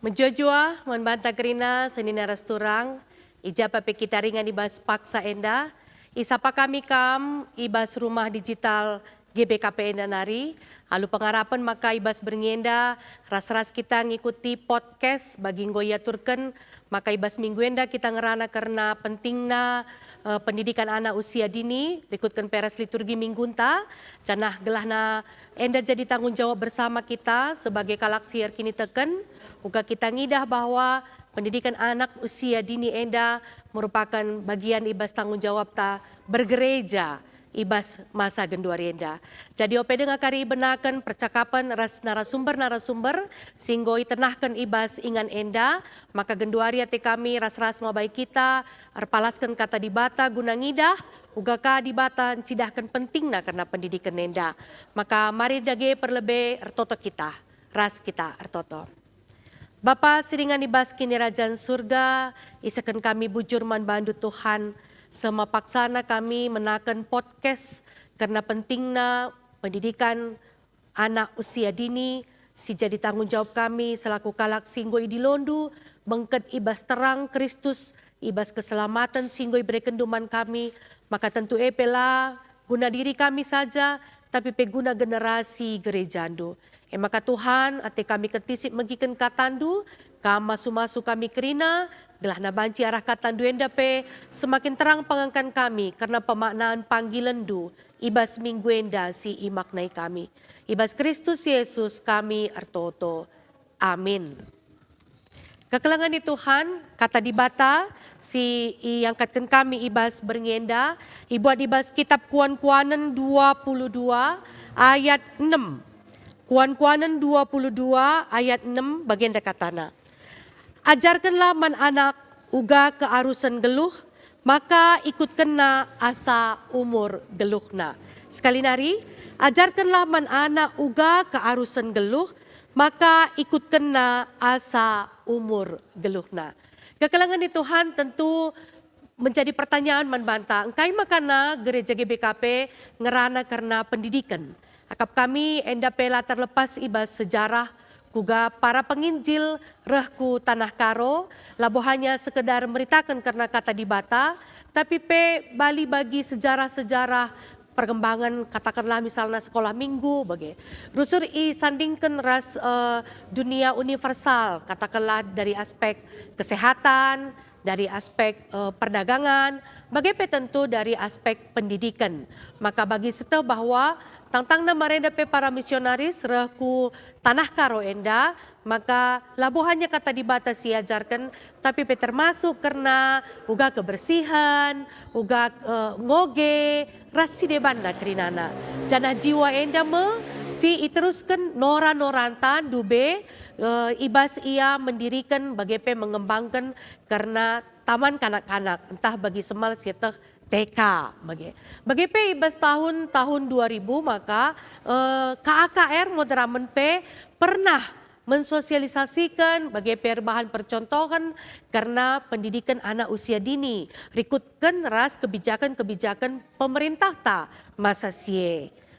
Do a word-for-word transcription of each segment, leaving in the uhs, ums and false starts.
Mejuah-juah man banta kerina senina ras turang, i ja pe kita ringan i bas paksa enda, isapa kami kam i bas rumah digital G B K P enda nari, alu pengarapen maka i bas berngi enda ras-ras kita ngikuti podcast bagi enggo iaturken maka i bas minggu enda kita ngerana kerna pentingna, eh, pendidikan anak usia dini, rikutken pe ras liturgi minggunta, janah gelahna enda jadi tanggung jawab bersama kita sebagai kalak si erkiniteken, uga kita ngidah bahwa pendidikan anak usia dini enda merupakan bagian i bas tanggung jawabta bergereja i bas masa genduari enda. Jadi ope denga kari ibenaken percakapen ras narasumber-narasumber si enggo itenahken i bas ingan enda, maka genduari ate kami ras-ras mabai kita erpalasken Kata Dibata guna ngidah, uga ka Dibata ncidahken pentingna kerna pendidiken enda. Maka mari dage perlebe ertoto kita, ras kita ertoto. Bapa si ringan i bas Kinirajan Surga, isehken kami bujur man bandu Tuhan, seh me paksana kami menaken podcast kerna pentingna pendidikan anak usia dini si jadi tanggung jawab kami selaku kalak si enggo idilondu bengket i bas terang Kristus, i bas keselamaten si enggo iberekenndu man kami, maka tentu e pe la guna diri kami saja, tapi pe guna generasi gerejandu. E maka Tuhan, ate kami kentisip megiken katandu, kam masu-masu kami kerina, gelahna banci arah katandu enda pe semakin terang pengankan kami kerna pemaknaan panggilenndu i bas minggu enda si imaknai kami. I bas Kristus Yesus kami ertoto. Amin. Kekelengen ni Tuhan, Kata Dibata si iangkatken kami i bas berngi enda, ibuat i bas kitab Kuan-kuanen dua puluh dua ayat enem. Kuan-kuanen dua puluh dua ayat enem bagenda katana, "Ajarkenlah man anak uga kearusen geluh, maka ikutkenna asa umur geluhna." Sekali nari, "Ajarkenlah man anak uga kearusen geluh, maka ikutkenna asa umur geluhna." Kekelengen ni Tuhan, tentu menjadi pertanyaan man banta, engkai makana Gereja G B K P ngerana kerna pendidiken? Akap kami enda pe la terlepas i bas sejarah, kuga para penginjil reh ku Tanah Karo, labo hanya sekedar meritaken kerna Kata Dibata, tapi pe bali bagi sejarah-sejarah perkembangan, katakenlah misalna sekolah minggu, bage. Rusur isandingken ras, eh, dunia universal, katakenlah dari aspek kesehatan, dari aspek, eh, perdagangan, bage pe tentu dari aspek pendidikan. Maka bagi seteh bahwa tangtangna marenda pe para misionaris reh ku Tanah Karo enda, maka labo hanya Kata Dibata si iajarken, tapi pe termasuk kerna uga kebersihan, uga, eh, ngoge, ras si debanna kerinana. Janah jiwa enda me si iterusken nora-noranta ndube, eh, i bas ia mendiriken bage pe mengembangken kerna taman kanak-kanak, ntah bagi semal sieteh T K bage. Bage pe i bas tahun-tahun dua ribu maka, eh, K A K R Moderamen pe pernah mensosialisasiken bage pe erbahan percontohen kerna pendidiken anak usia dini, rikutken ras kebijaken-kebijaken pemerintahta masa si e.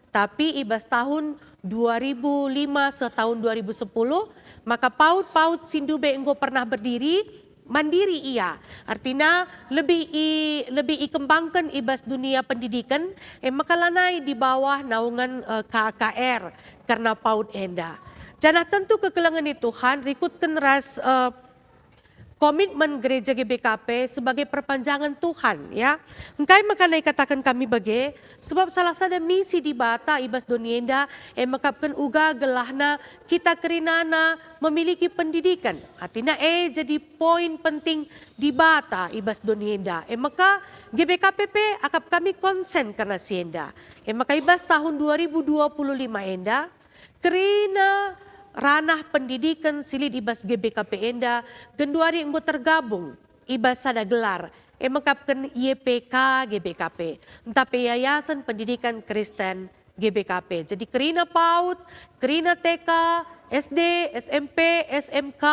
Tapi i bas tahun dua ribu lima seh tahun dua ribu sepuluh, maka PAUD-PAUD si ndube enggo pernah berdiri, mandiri ia. Artina lebih i, lebih ikembangken i bas dunia pendidiken, e maka lanai di bawah naungan, eh, K A K R kerna PAUD enda. Janah tentu kekelengen ni Tuhan rikutken ras, eh, komitmen Gereja G B K P sebagai perpanjangan Tuhan, ya. Engkai makana ikataken kami bage? Sebab salah sada misi Dibata i bas doni enda, e mekapken uga gelahna kita kerinana memiliki pendidikan. Artina e jadi poin penting Dibata i bas doni enda. E maka G B K P pe akap kami konsen kerna si enda. E maka i bas tahun dua ribu dua puluh lima enda, kerina ranah pendidiken si lit i bas G B K P enda genduari enggo tergabung i bas sada gelar, e mekapken Y P K G B K P, ntah pe Yayasan Pendidikan Kristen G B K P. Jadi kerina PAUD, kerina T K, S D, S M P, S M K,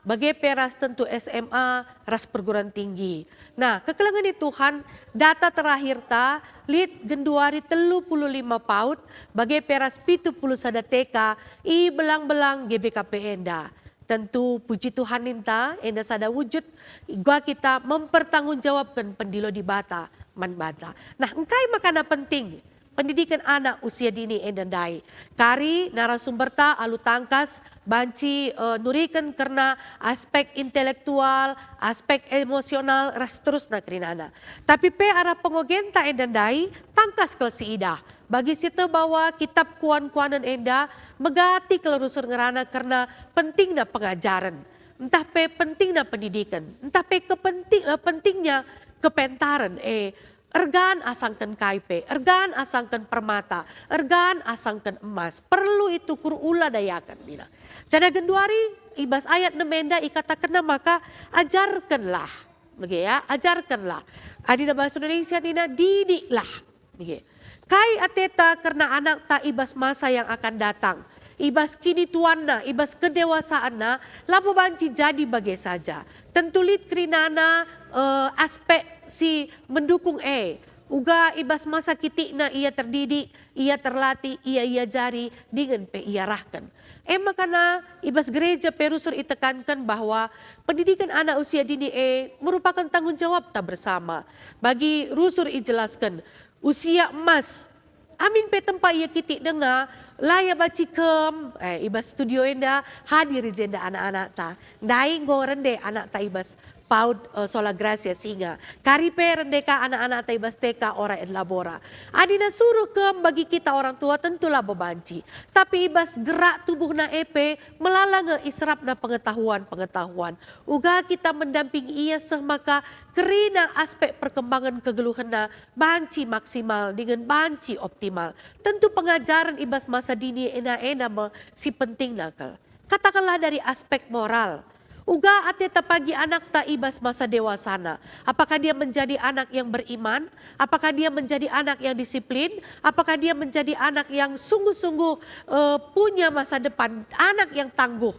bage pe ras tentu S M A ras perguruan tinggi. Nah, kekelengen ni Tuhan, data terakhirta lit genduari telu puluh lima PAUD, bage pe ras pitu puluh sada T K i belang-belang G B K P enda. Tentu puji Tuhan ninta, enda sada wujud uga kita mempertanggungjawabken pendilo Dibata man banta. Nah, engkai makana penting pendidiken anak usia dini enda ndai? Kari narasumberta alu tangkas banci, eh, nuriken kerna aspek intelektual, aspek emosional, ras seterusna kerinana. Tapi pe arah pengogenta enda ndai, tangkas kal siidah. Bagi si teh bahwa kitab kuan-kuanen enda megati kal rusur ngerana kerna pentingna pengajaren, ntah pe pentingna pendidiken, ntah pe kepenti-, eh, pentingna kepentaren, eh, ergan asangken kai pe, ergan asangken permata, ergan asangken emas, perlu itukur ula dayaken, nina. Janah genduari i bas ayat enem enda ikatakenna maka, "Ajarkenlah." Bage ya, "Ajarkenlah." Adina bahasa Indonesia nina, "Didiklah." Bage. Kai ateta kerna anakta i bas masa yang akan datang? I bas kinituanna, i bas kedewasaanna, labo banci jadi bage saja. Tentu lit kerinana, eh, aspek si mendukung e. Uga i bas masa kitikna ia terdidik, ia terlatih, ia iajari, dingen pe iarahken. E makana i bas gereja pe rusur itekanken bahwa pendidiken anak usia dini e merupaken tanggung jawabta bersama. Bagi rusur ijelasken, usia emas, amin pe tempa ia kitik denga, la ia banci kem, eh, i bas studio enda hadir i jenda anak-anakta. Ndai enggo rende anakta i bas PAUD, eh, Sola Gracia Singa. Kari pe rende ka anak-anakta i bas T K Ora et Labora. Adina suruh kem bagi kita orang tua tentu labo banci. Tapi i bas gerak tubuhna e pe melala nge iserapna pengetahuan-pengetahuan. Uga kita mendampingi ia seh maka kerina aspek perkembangan kegeluhenna banci maksimal dingen banci optimal. Tentu pengajaren i bas masa dini ena-ena me si pentingna kal. Katakanlah dari aspek moral. Uga ateta pagi anakta i bas masa dewasana. Apakah dia menjadi anak yang beriman? Apakah dia menjadi anak yang disiplin? Apakah dia menjadi anak yang sungguh-sungguh, eh, punya masa depan, anak yang tangguh?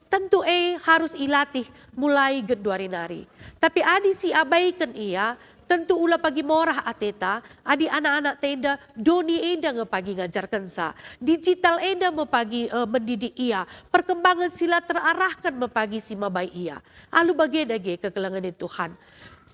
Tentu e harus ilatih mulai genduari nari. Tapi adi siabaiken ia, tentu ula pagi morah ateta, adi anak-anakta enda doni enda nge pagi ngajarkensa. Digital enda me pagi, eh, mendidik ia. Perkembangan si la terarahken me pagi si mabai ia. Alu bage dage kekelengen Tuhan.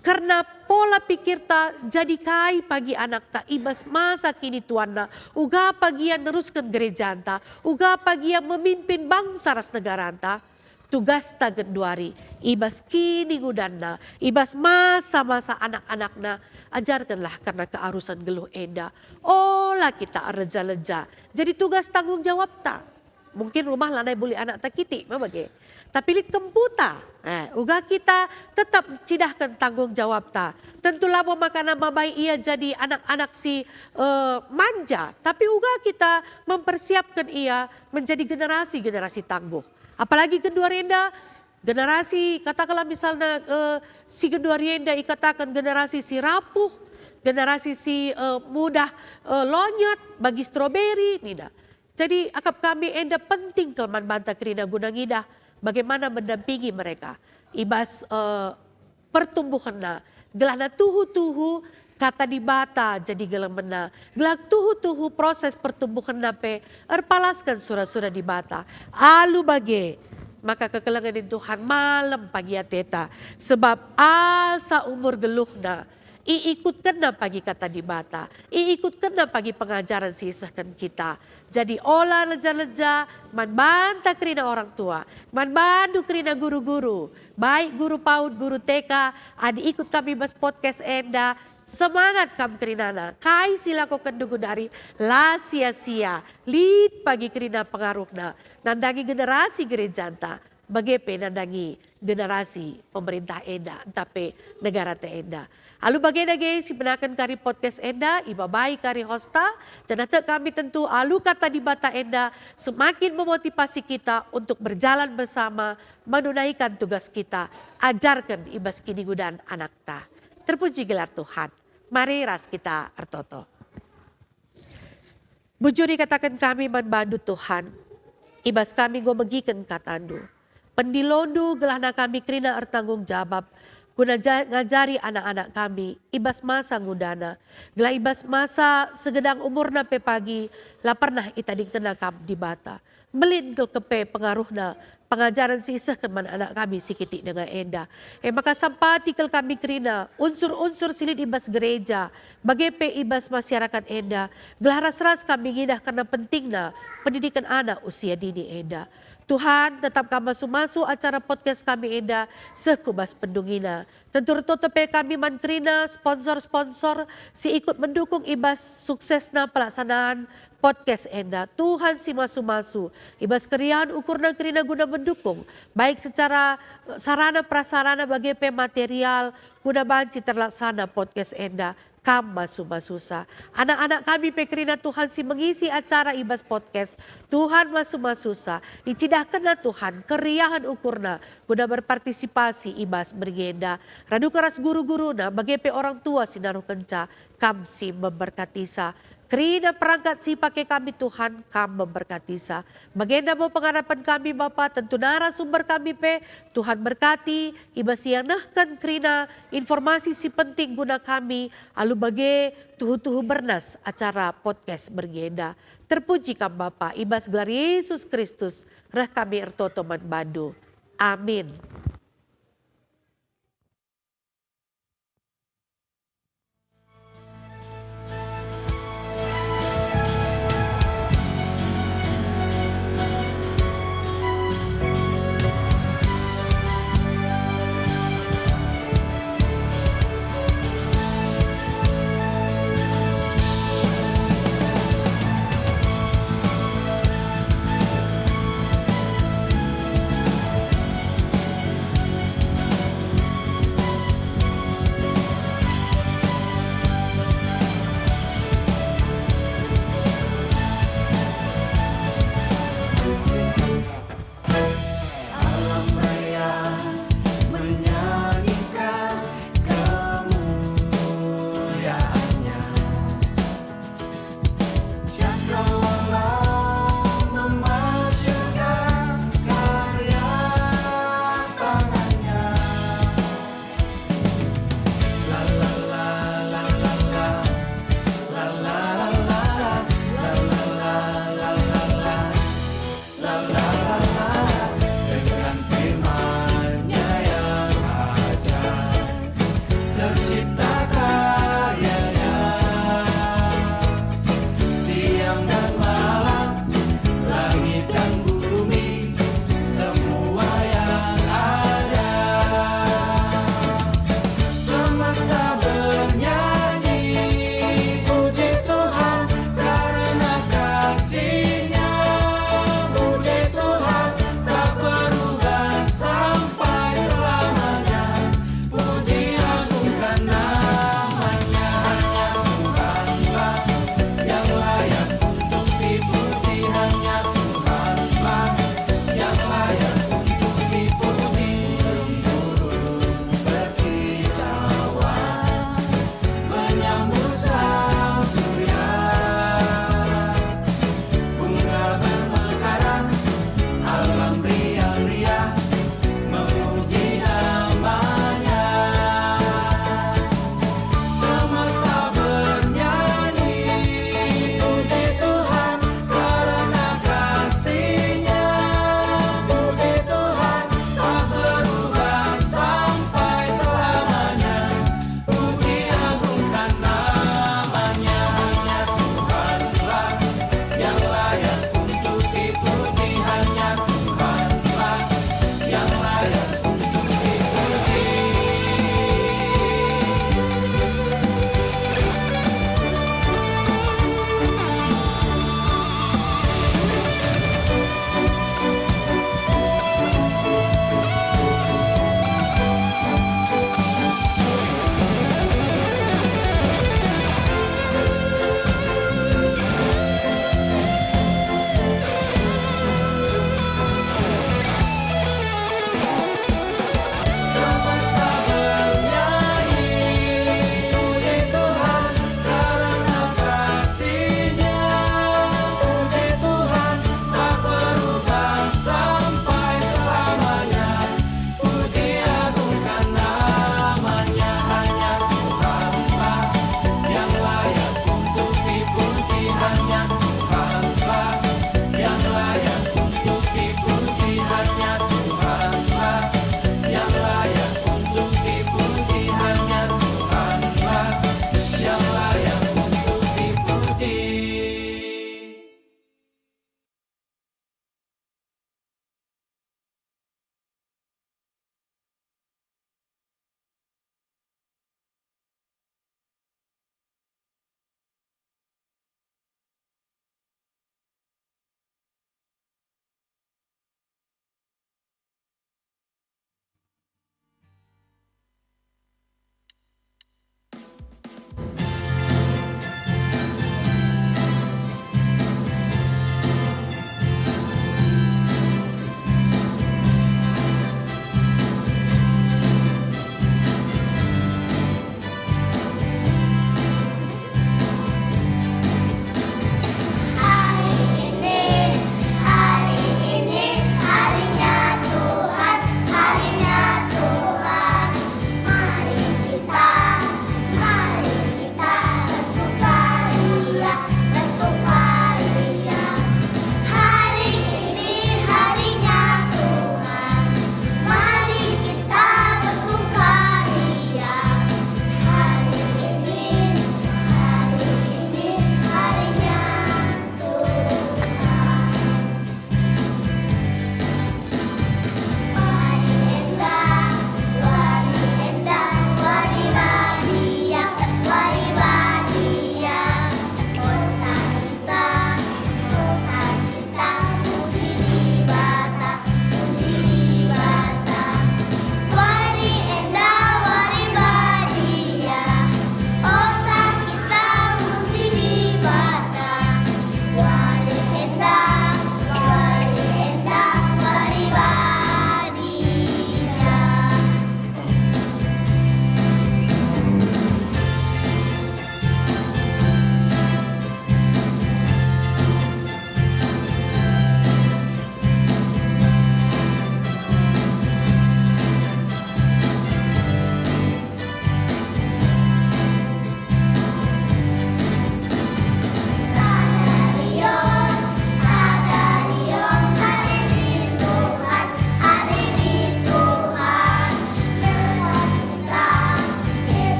Kerna pola pikirta jadi kai pagi anakta i bas masa kinituanna, uga pagi ia nerusken gerejanta, uga pagi ia memimpin bangsa ras negaranta. Tugasta genduari, i bas kiningudanna, i bas masa-masa anak-anakna, ajarkenlah kerna kearusen geluh enda. Ola kita erleja-leja. Jadi tugas tanggung jawabta. Mungkin rumah lanai buli anakta kitik, ma bage. Tapi lit kemputa, eh, uga kita tetap cidahken tanggung jawabta. Tentu labo makana mabai ia jadi anak-anak si, eh, manja, tapi uga kita mempersiapken ia menjadi generasi-generasi tangguh. Apalagi genduari enda, generasi, katakanlah misalna, eh, si genduari enda ikataken generasi si rapuh, generasi si, eh, mudah, eh, lonyot bagi stroberi, nina. Jadi akap kami enda penting kal man banta kerina guna ngidah bagaimana mendampingi mereka i bas, eh, pertumbuhenna, gelahna tuhu-tuhu Kata Dibata jadi gelamenna, gelah tuhu-tuhu proses pertumbuhenna pe erpalasken sura-sura Dibata. Alu bage, maka kekelengen Tuhan malem pagi ateta, sebab asa umur geluhna, iikutkenna pagi Kata Dibata, iikutkenna pagi pengajaren si isehken kita. Jadi ola leja-leja man banta kerina orang tua, man bandu kerina guru-guru, baik guru PAUD, guru T K, adi ikut kami bas podcast enda, semangat kam kerinana. Kai si lakokenndu genduari la sia-sia, lit pagi kerina pengaruhna nandangi generasi gerejanta, bage pe nandangi generasi pemerintah enda, ntah pe negarata enda. Alu bage dage sibenaken kari podcast enda, ibabai kari hosta, janah tek kami tentu alu Kata Dibata enda semakin memotivasi kita untuk berjalan bersama menunaikan tugas kita, ajarken i bas kinigudan anakta. Terpuji gelar Tuhan. Mari ras kita ertoto. Bujur ikataken kami man bandu, Tuhan, i bas kami enggo megiken kataNdu. Pendilondu gelahna kami kerina ertanggung jabab guna ja-, ngajari anak-anak kami i bas masa ngudana, gelah i bas masa segedang umurna pe pagi la pernah itadingkenna Kam Dibata. Mbelin kal kepe pengaruhna pengajaren si isehken man anak kami si kitik denga enda. E maka sampati kal kami kerina unsur-unsur si lit i bas gereja, bage pe i bas masyarakat enda, gelah ras-ras kami ngidah kerna pentingna pendidiken anak usia dini enda. Tuhan, tetap Kam masu-masu acara podcast kami enda seh ku bas pendungina. Tentu ertoto pe kami man kerina sponsor-sponsor si ikut mendukung i bas suksesna pelaksanaan podcast enda. Tuhan si masu-masu, i bas keriahen ukurna kerina guna mendukung, baik secara, eh, sarana prasarana bage pe material guna banci terlaksana podcast enda. Kam masu-masusa. Anak-anak kami pe kerina Tuhan si mengisi acara i bas podcast. Tuhan masu-masusa. Icidahkenna Tuhan keriahen ukurna guna berpartisipasi i bas berngi enda. Radu ras guru-guruna, bage pe orang tua si naruhkenca, Kam si memberkatisa. Kerina perangkat si pake kami, Tuhan, Kam memberkatisa. Bagenda me pengarapen kami, Bapa, tentu narasumber kami pe, Tuhan berkati, i bas ia nehken kerina informasi si penting guna kami, alu bage tuhu-tuhu bernas acara podcast berngi enda. Terpuji Kam, Bapa, i bas gelar Yesus Kristus, reh kami ertoto man Bandu. Amin.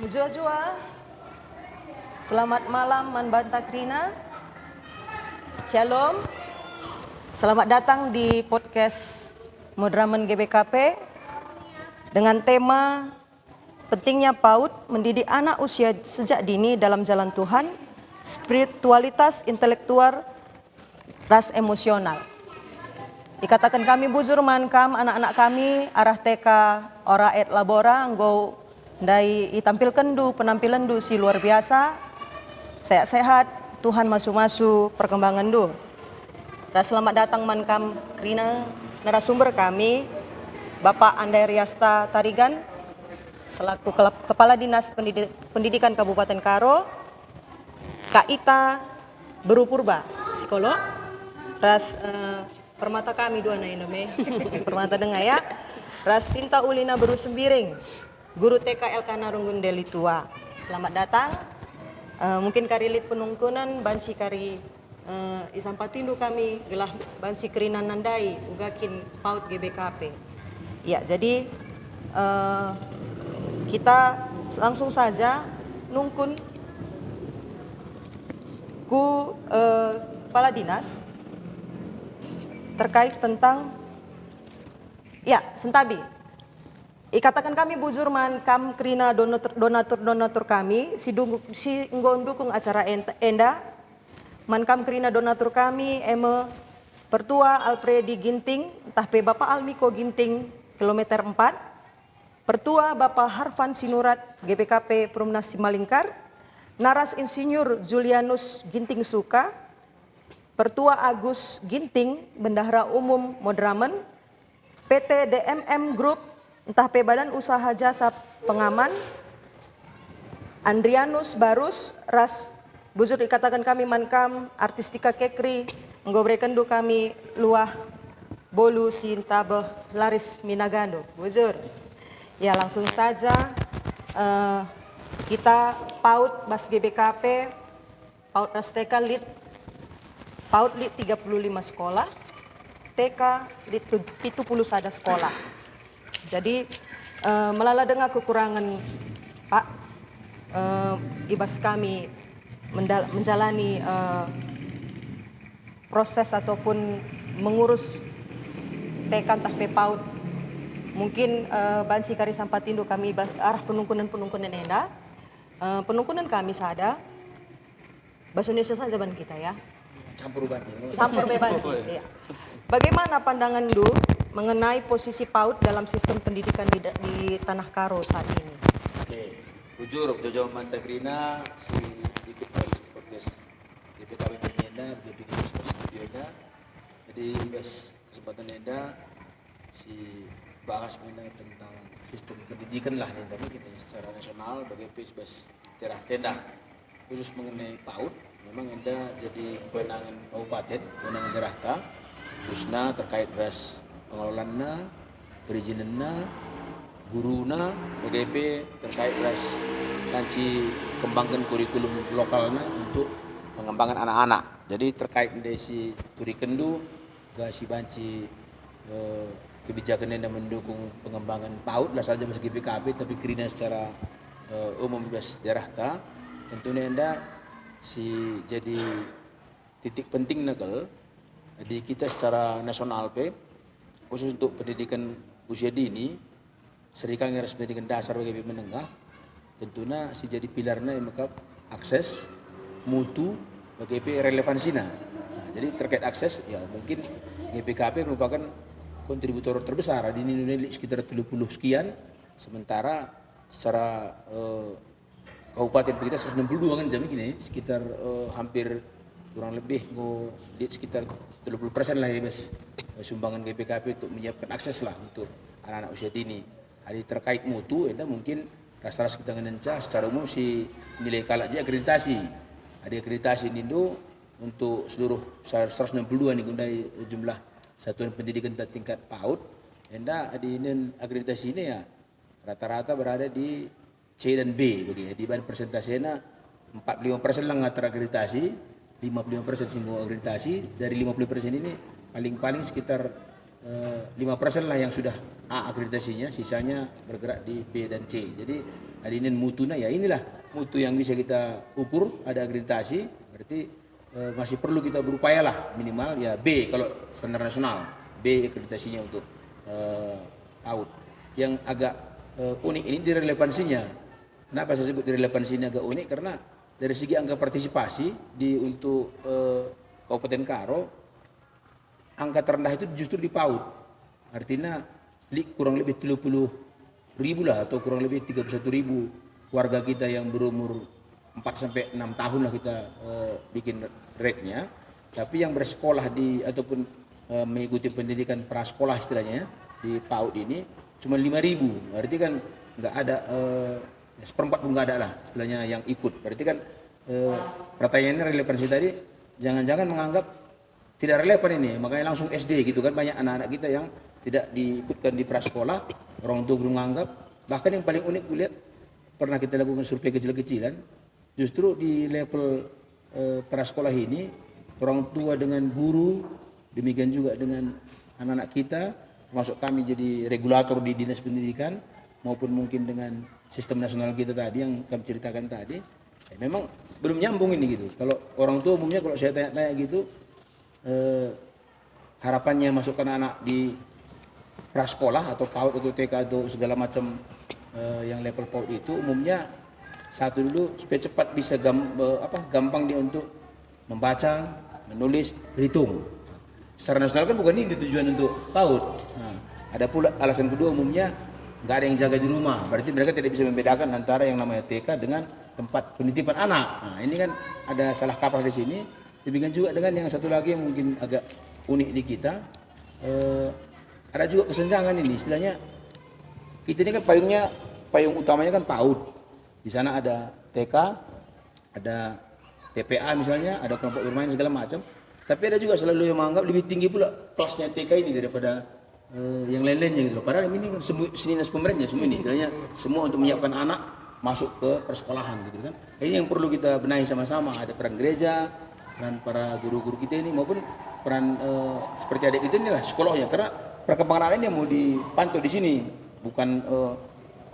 Mejuah-juah. Selamat malam man banta kerina. Shalom. Selamat datang di podcast Moderamen G B K P dengan tema pentingnya PAUD mendidik anak usia sejak dini dalam jalan Tuhan, spiritualitas intelektual, ras emosional. Ikataken kami bujur man kam anak-anak kami arah T K Ora et Labora enggo ndai itampilkenndu penampilenndu si luar biasa. Sehat-sehat, Tuhan masu-masu perkembangenndu. Ras selamat datang man kam kerina narasumber kami, Bapak Andai Riasta Tarigan, selaku kelap-, Kepala Dinas Pendidi-, Pendidikan Kabupaten Karo, Kak Ita Beru Purba, psikolog, ras, eh, permata kami dua na ino me. Permata denga ya. Ras Sinta Ulina Beru Sembiring, guru T K L K Narunggun Deli Tua. Selamat datang. Eh, mungkin kari lit penungkunen banci kari, eh, isampatindu kami gelah banci kerina nandai uga kin PAUD G B K P. Ya, jadi, eh, kita langsung saja nungkun ku, eh, Kepala Dinas terkait tentang, ya, sentabi. Ikataken kami bujur man kam kerina donatur, donatur-donatur kami si dungu-, si enggo ndukung acara ent-, enda. Man kam kerina donatur kami, e me Pertua Alpredi Ginting, ntah pe Bapa Almiko Ginting, kilometer empat, Pertua Bapa Harfan Sinurat, G B K P Perumnas Simalingkar, Naras Insinyur Julianus Ginting Suka, Pertua Agus Ginting, Bendahara Umum Moderamen, P T D M M Group, ntah pe Badan Usaha Jasa Pengaman, Andrianus Barus, ras bujur ikataken kami man kam, Artistika Kekri, enggo berekenndu kami luah bolu si ntabeh laris minagandu. Bujur. Ya, langsung saja, eh, kita PAUD bas G B K P, PAUD ras T K lit, PAUD lit tiga puluh lima sekolah, T K lit tu-, pitu puluh sada sekolah. Jadi, eh, melala denga kekurangan, Pak, eh, i bas kami mendal-, menjalani, eh, proses ataupun mengurus T K ntah pe PAUD. Mungkin, eh, banci kari sampatindu kami ba-, arah penungkunen-penungkunen enda. Eh, penungkunen kami sada, bahasa Indonesia saja ban kita ya. Campur banci. Campur be banci, iya. Bagaimana pandanganndu mengenai posisi PAUD dalam sistem pendidikan di da-, di Tanah Karo saat ini? Oke, bujur, jojo mantap kerina, si ikut podcast G P K P enda, G P K P studio enda. Jadi, bas kesempatan enda, si bahas mengenai tentang sistem pendidikan lah nih, tapi kita secara nasional bagi bas daerah enda. Khusus mengenai PAUD, memang enda jadi kewenangan kabupaten, kewenangan daerah ta, khususna terkait ras pengelolaanna, perizinanna, guruna, bagi pe terkait ras banci kembangkan kurikulum lokalna untuk pengembangan anak-anak. Jadi terkait ndai si turikenndu, ga si banci, eh, kebijakan enda mendukung pengembangan PAUD lah saja bas G P K P, tapi kerina secara, eh, umum bas daerah ta, tentunya enda si jadi titik penting kal di kita secara nasional pe, khusus untuk pendidikan usia dini, serikang ras pendidikan dasar bagi pe menengah, tentunya si jadi pilarna e mekap akses, mutu, bagi pe relevansina. Nah, jadi terkait akses, ya mungkin G P K P merupakan kontributor terbesar di Indonesia sekitar tiga puluh sekian, sementara secara, eh, kabupaten kita seratus enam puluh dua kan jam ini, sekitar, eh, hampir kurang lebih enggo di sekitar tiga puluh persen lah ya, Bas, eh, sumbangan G P K P untuk menyiapkan akses lah untuk anak-anak usia dini. Adi terkait mutu, enda mungkin ras-ras kita ngenca secara umum si nilai kalak je akreditasi. Adi akreditasi nindo untuk seluruh sa-, seratus enam puluh dua nih gundai jumlah satuan pendidikan tingkat PAUD, enda adi nen akreditasi ini ya rata-rata berada di C dan B bagi. Jadi, ban persentasena empat puluh lima persen lah nga terakreditasi, lima puluh lima persen si enggo akreditasi, dari lima puluh persen ini paling-paling sekitar eh, lima persen lah yang sudah A akreditasinya, sisanya bergerak di B dan C. Jadi adinen mutuna ya inilah mutu yang bisa kita ukur, ada akreditasi, berarti eh, masih perlu kita berupayalah minimal ya B kalau standar nasional, B akreditasinya untuk eh, PAUD. Yang agak eh, unik ini di relevansinya. Kenapa saya sebut di relevansi ini agak unik? Karena dari segi angka partisipasi di untuk eh, Kabupaten Karo, angka terendah itu justru di PAUD. Artinya lik kurang lebih tiga puluh ribu lah atau kurang lebih tiga puluh satu ribu warga kita yang berumur empat sampai enam tahun lah kita eh, bikin rate-nya. Tapi yang bersekolah di ataupun eh, mengikuti pendidikan prasekolah istilahnya ya, di PAUD ini cuma lima ribu. Berarti kan nggak ada eh, seperempat pun nggak ada lah istilahnya yang ikut. Berarti kan eh, pertanyaannya relevansi tadi, jangan-jangan menganggap tidak relevan ini, makanya langsung S D gitu kan, banyak anak-anak kita yang tidak diikutkan di prasekolah, orang tua belum menganggap. Bahkan yang paling unik kulihat, pernah kita lakukan survei kecil-kecilan, justru di level eh, prasekolah ini, orang tua dengan guru, demikian juga dengan anak-anak kita, termasuk kami jadi regulator di Dinas Pendidikan, maupun mungkin dengan sistem nasional kita tadi yang kami ceritakan tadi, ya memang belum nyambung ini gitu. Kalau orang tua umumnya kalau saya tanya-tanya gitu, eh, harapannya masukkan anak di prasekolah atau PAUD atau T K atau segala macam eh, yang level PAUD itu umumnya satu dulu supaya cepat bisa gam, eh, apa gampang dia untuk membaca, menulis, berhitung. Secara nasional kan bukan ini tujuan untuk PAUD. Nah, ada pula alasan kedua umumnya nggak ada yang jaga di rumah, berarti mereka tidak bisa membedakan antara yang namanya T K dengan tempat penitipan anak. Nah, ini kan ada salah kaprah di sini. Demikian juga dengan yang satu lagi yang mungkin agak unik di kita, eh, ada juga kesenjangan ini, istilahnya kita ini kan payungnya, payung utamanya kan PAUD. Di sana ada T K, ada T P A misalnya, ada kelompok bermain segala macam. Tapi ada juga selalu yang menganggap lebih tinggi pula kelasnya T K ini daripada eh, yang lain-lainnya gitu. Padahal ini kan semua seni nas pemerintah semua ini, istilahnya semua untuk menyiapkan anak masuk ke persekolahan gitu kan. Ini yang perlu kita benahi sama-sama. Ada peran gereja, peran para guru-guru kita ini maupun peran eh, seperti adik kita inilah psikolognya, karena perkembangan anak ini mau dipantau di sini, bukan eh,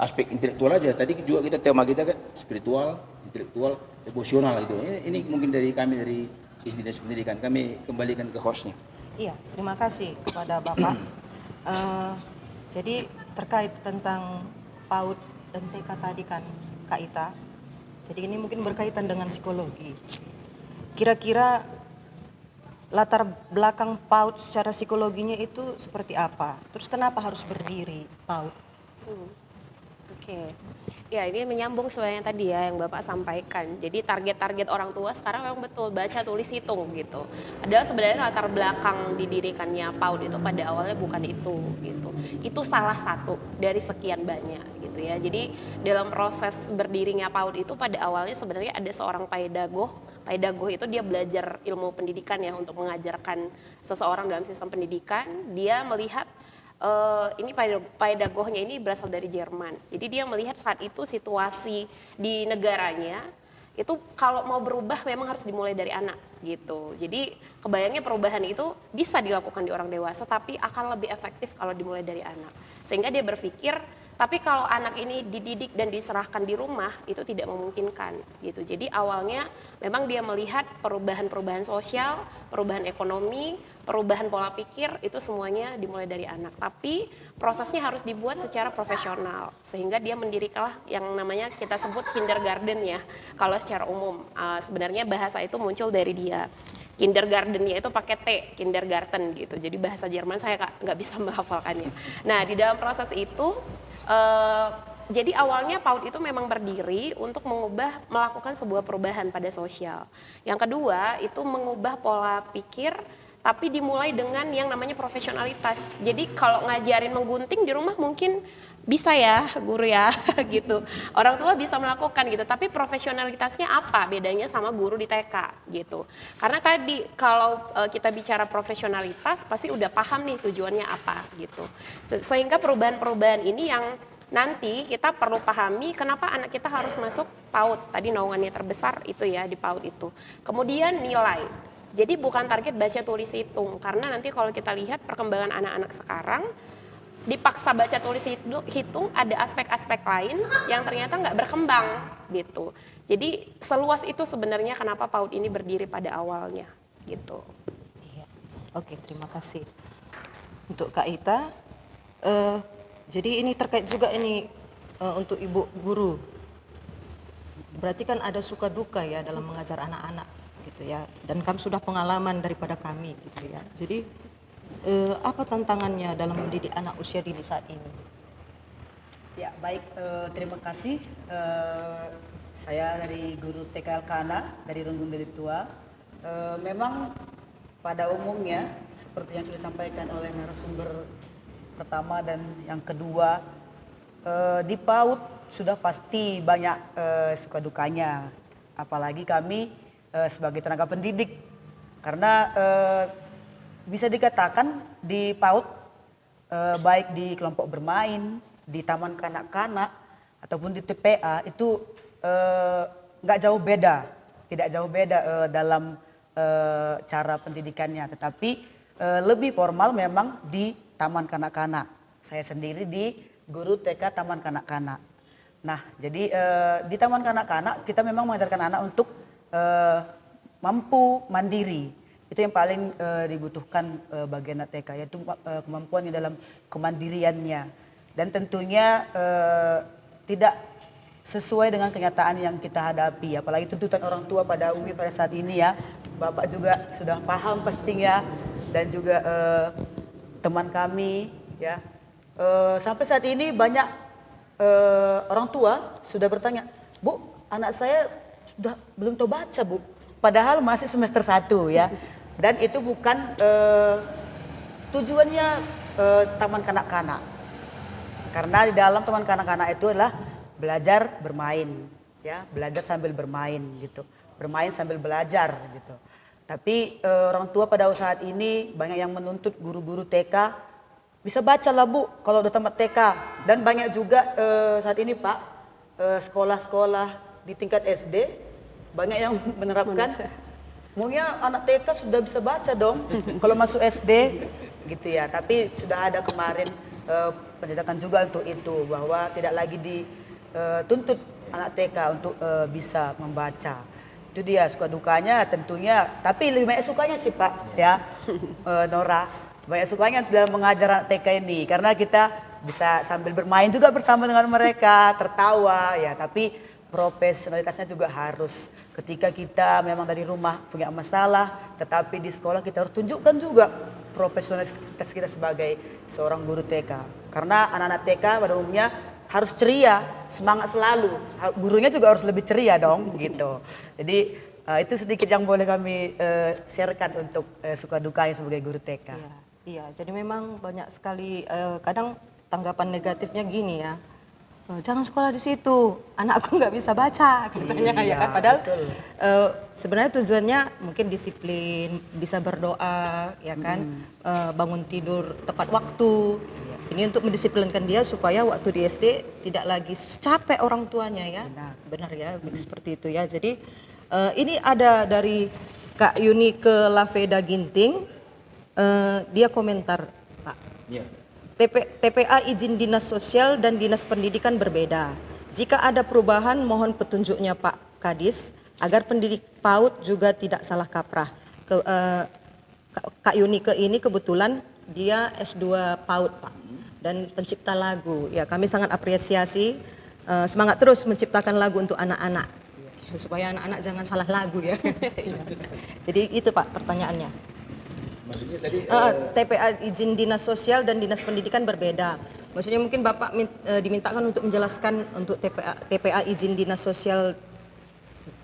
aspek intelektual aja. Tadi juga kita tema kita kan spiritual, intelektual, emosional gitu. Ini, ini mungkin dari kami dari sisi dinas pendidikan. Kami kembalikan ke hostnya. Iya, terima kasih kepada Bapak. Eh, jadi terkait tentang PAUD dan T K tadi kan, Kak Ita. Jadi ini mungkin berkaitan dengan psikologi. Kira-kira latar belakang PAUD secara psikologinya itu seperti apa? Terus kenapa harus berdiri PAUD? Hmm. Oke. Ya, ini menyambung sebenarnya tadi ya yang Bapak sampaikan. Jadi target-target orang tua sekarang memang betul baca, tulis, hitung gitu. Padahal sebenarnya latar belakang didirikannya PAUD itu pada awalnya bukan itu gitu. Itu salah satu dari sekian banyak gitu ya. Jadi dalam proses berdirinya PAUD itu pada awalnya sebenarnya ada seorang pedagoge. Pedagoge itu dia belajar ilmu pendidikan ya untuk mengajarkan seseorang dalam sistem pendidikan. Dia melihat eh, ini pedagoge-nya ini berasal dari Jerman. Jadi dia melihat saat itu situasi di negaranya itu kalau mau berubah memang harus dimulai dari anak gitu. Jadi kebayangnya perubahan itu bisa dilakukan di orang dewasa tapi akan lebih efektif kalau dimulai dari anak. Sehingga dia berpikir, tapi kalau anak ini dididik dan diserahkan di rumah itu tidak memungkinkan gitu. Jadi awalnya memang dia melihat perubahan-perubahan sosial, perubahan ekonomi, perubahan pola pikir itu semuanya dimulai dari anak. Tapi prosesnya harus dibuat secara profesional sehingga dia mendirikanlah yang namanya kita sebut kindergarten ya. Kalau secara umum uh, sebenarnya bahasa itu muncul dari dia. Kindergarten ya itu pakai T, kindergarten gitu. Jadi bahasa Jerman saya nggak bisa melafalkannya. Nah di dalam proses itu uh, jadi awalnya PAUD itu memang berdiri untuk mengubah, melakukan sebuah perubahan pada sosial. Yang kedua itu mengubah pola pikir tapi dimulai dengan yang namanya profesionalitas. Jadi kalau ngajarin menggunting di rumah mungkin bisa ya guru ya gitu. Orang tua bisa melakukan gitu, tapi profesionalitasnya apa bedanya sama guru di T K gitu. Karena tadi kalau uh, kita bicara profesionalitas pasti udah paham nih tujuannya apa gitu. Sehingga perubahan-perubahan ini yang nanti kita perlu pahami kenapa anak kita harus masuk PAUD. Tadi naungannya terbesar itu ya di PAUD itu. Kemudian nilai. Jadi bukan target baca tulis hitung, karena nanti kalau kita lihat perkembangan anak-anak sekarang, dipaksa baca tulis hitu- hitung, ada aspek-aspek lain yang ternyata nggak berkembang gitu. Jadi seluas itu sebenarnya kenapa PAUD ini berdiri pada awalnya gitu. Iya. Oke, terima kasih untuk Kak Ita. Eh, jadi ini terkait juga ini, eh, untuk Ibu Guru. Berarti kan ada suka duka ya dalam mengajar anak-anak gitu ya. Dan kamu sudah pengalaman daripada kami gitu ya. Jadi, eh, apa tantangannya dalam mendidik anak usia dini saat ini? Ya, baik, eh, terima kasih. Eh, saya dari guru T K L Kana, dari Runggun Deli Tua. Eh, memang pada umumnya, seperti yang sudah disampaikan oleh narasumber pertama dan yang kedua, eh, di PAUD sudah pasti banyak, eh, suka dukanya. Apalagi kami, eh, sebagai tenaga pendidik. Karena, eh, bisa dikatakan di PAUD, eh, baik di kelompok bermain, di taman kanak-kanak, ataupun di T P A itu, eh, nggak jauh beda, tidak jauh beda, eh, dalam, eh, cara pendidikannya, tetapi, eh, lebih formal memang di taman kanak-kanak. Saya sendiri di guru T K Taman Kanak-kanak. Nah, jadi, eh, di taman kanak-kanak kita memang mengajarkan anak untuk, eh, mampu mandiri. Itu yang paling, eh, dibutuhkan, eh, bagi anak T K, yaitu, eh, kemampuannya dalam kemandiriannya. Dan tentunya, eh, tidak sesuai dengan kenyataan yang kita hadapi, apalagi tuntutan orang tua pada umumnya pada saat ini ya. Bapak juga sudah paham pastinya, dan juga, eh, teman kami ya. Eh, sampai saat ini banyak, eh, orang tua sudah bertanya, "Bu, anak saya sudah belum tahu baca, Bu." Padahal masih semester satu ya. Dan itu bukan, eh, tujuannya, eh, taman kanak-kanak. Karena di dalam taman kanak-kanak itu adalah belajar bermain, ya, belajar sambil bermain gitu. Bermain sambil belajar gitu. Tapi, eh, orang tua pada saat ini banyak yang menuntut guru-guru T K bisa baca lah, Bu, kalau udah tamat T K. Dan banyak juga, eh, saat ini, Pak, eh, sekolah-sekolah di tingkat S D banyak yang menerapkan, maunya anak T K sudah bisa baca dong kalau masuk S D gitu ya. Tapi sudah ada kemarin, eh, penjajakan juga untuk itu, bahwa tidak lagi dituntut anak T K untuk, eh, bisa membaca. Itu dia suka dukanya tentunya, tapi lebih banyak sukanya sih, Pak, ya, eh, Nora. Banyak sukanya dalam mengajar anak T K ini, karena kita bisa sambil bermain juga bersama dengan mereka, tertawa, ya, tapi profesionalitasnya juga harus. Ketika kita memang dari rumah punya masalah, tetapi di sekolah kita harus tunjukkan juga profesionalitas kita sebagai seorang guru T K. Karena anak-anak T K pada umumnya harus ceria, semangat selalu. Ha-, gurunya juga harus lebih ceria dong, gitu. Jadi, eh, itu sedikit yang boleh kami, eh, sharekan untuk, eh, suka dukanya sebagai guru T K. Iya, iya. Jadi memang banyak sekali, eh, kadang tanggapan negatifnya gini ya, "Eh, jangan sekolah di situ, anakku nggak bisa baca," katanya ya kan. Iya, Padahal, betul. eh, sebenarnya tujuannya mungkin disiplin, bisa berdoa, ya kan, eh, bangun tidur tepat waktu. Ini untuk mendisiplinkan dia supaya waktu di S D tidak lagi capek orang tuanya ya. Benar. Benar ya, seperti itu ya. Jadi, eh, ini ada dari Kak Yunike Laveda Ginting. Eh, dia komentar, Pak. Ya. T P, T P A izin Dinas Sosial dan Dinas Pendidikan berbeda. Jika ada perubahan, mohon petunjuknya Pak Kadis, agar pendidik PAUD juga tidak salah kaprah. Ke, eh, Kak, Kak Yunike ini kebetulan dia S dua PAUD, Pak, dan pencipta lagu. Ya, kami sangat apresiasi. Eh, semangat terus menciptakan lagu untuk anak-anak. Ya, supaya anak-anak jangan salah lagu ya. Jadi itu, Pak, pertanyaannya. Maksudnya tadi Eh, T P A izin Dinas Sosial dan Dinas Pendidikan berbeda. Maksudnya mungkin Bapak min- eh, dimintakan untuk menjelaskan untuk T P A, T P A izin Dinas Sosial,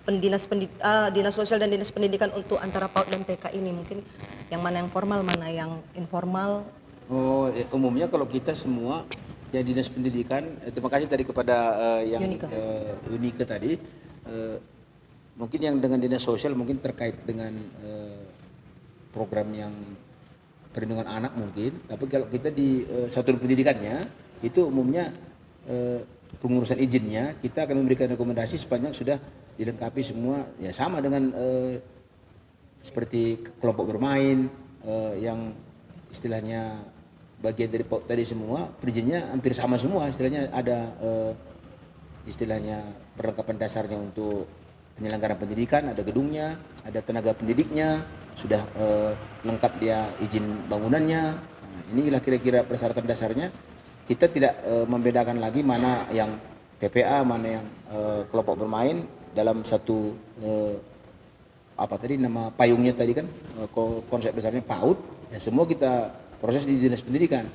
pendinas pendid, eh, Dinas Sosial dan Dinas Pendidikan untuk antara PAUD dan T K ini, mungkin yang mana yang formal, mana yang informal. Oh, eh, umumnya kalau kita semua yang Dinas Pendidikan, eh, terima kasih tadi kepada eh, yang Yunike. eh, Yunike tadi, eh, mungkin yang dengan Dinas Sosial mungkin terkait dengan eh, program yang perlindungan anak mungkin, tapi kalau kita di eh, satuan pendidikannya itu umumnya eh, pengurusan izinnya kita akan memberikan rekomendasi sepanjang sudah dilengkapi semua, ya, sama dengan eh, seperti kelompok bermain, eh, yang istilahnya bagian dari PAUD tadi semua, perizinannya hampir sama semua, istilahnya ada, eh, istilahnya perlengkapan dasarnya untuk penyelenggaraan pendidikan, ada gedungnya, ada tenaga pendidiknya, sudah, eh, lengkap dia izin bangunannya. Nah, inilah kira-kira persyaratan dasarnya. Kita tidak, eh, membedakan lagi mana yang T P A, mana yang, eh, kelompok bermain dalam satu, eh, apa tadi nama payungnya tadi kan, eh, ko-, konsep besarnya PAUD, ya semua kita proses di Dinas Pendidikan.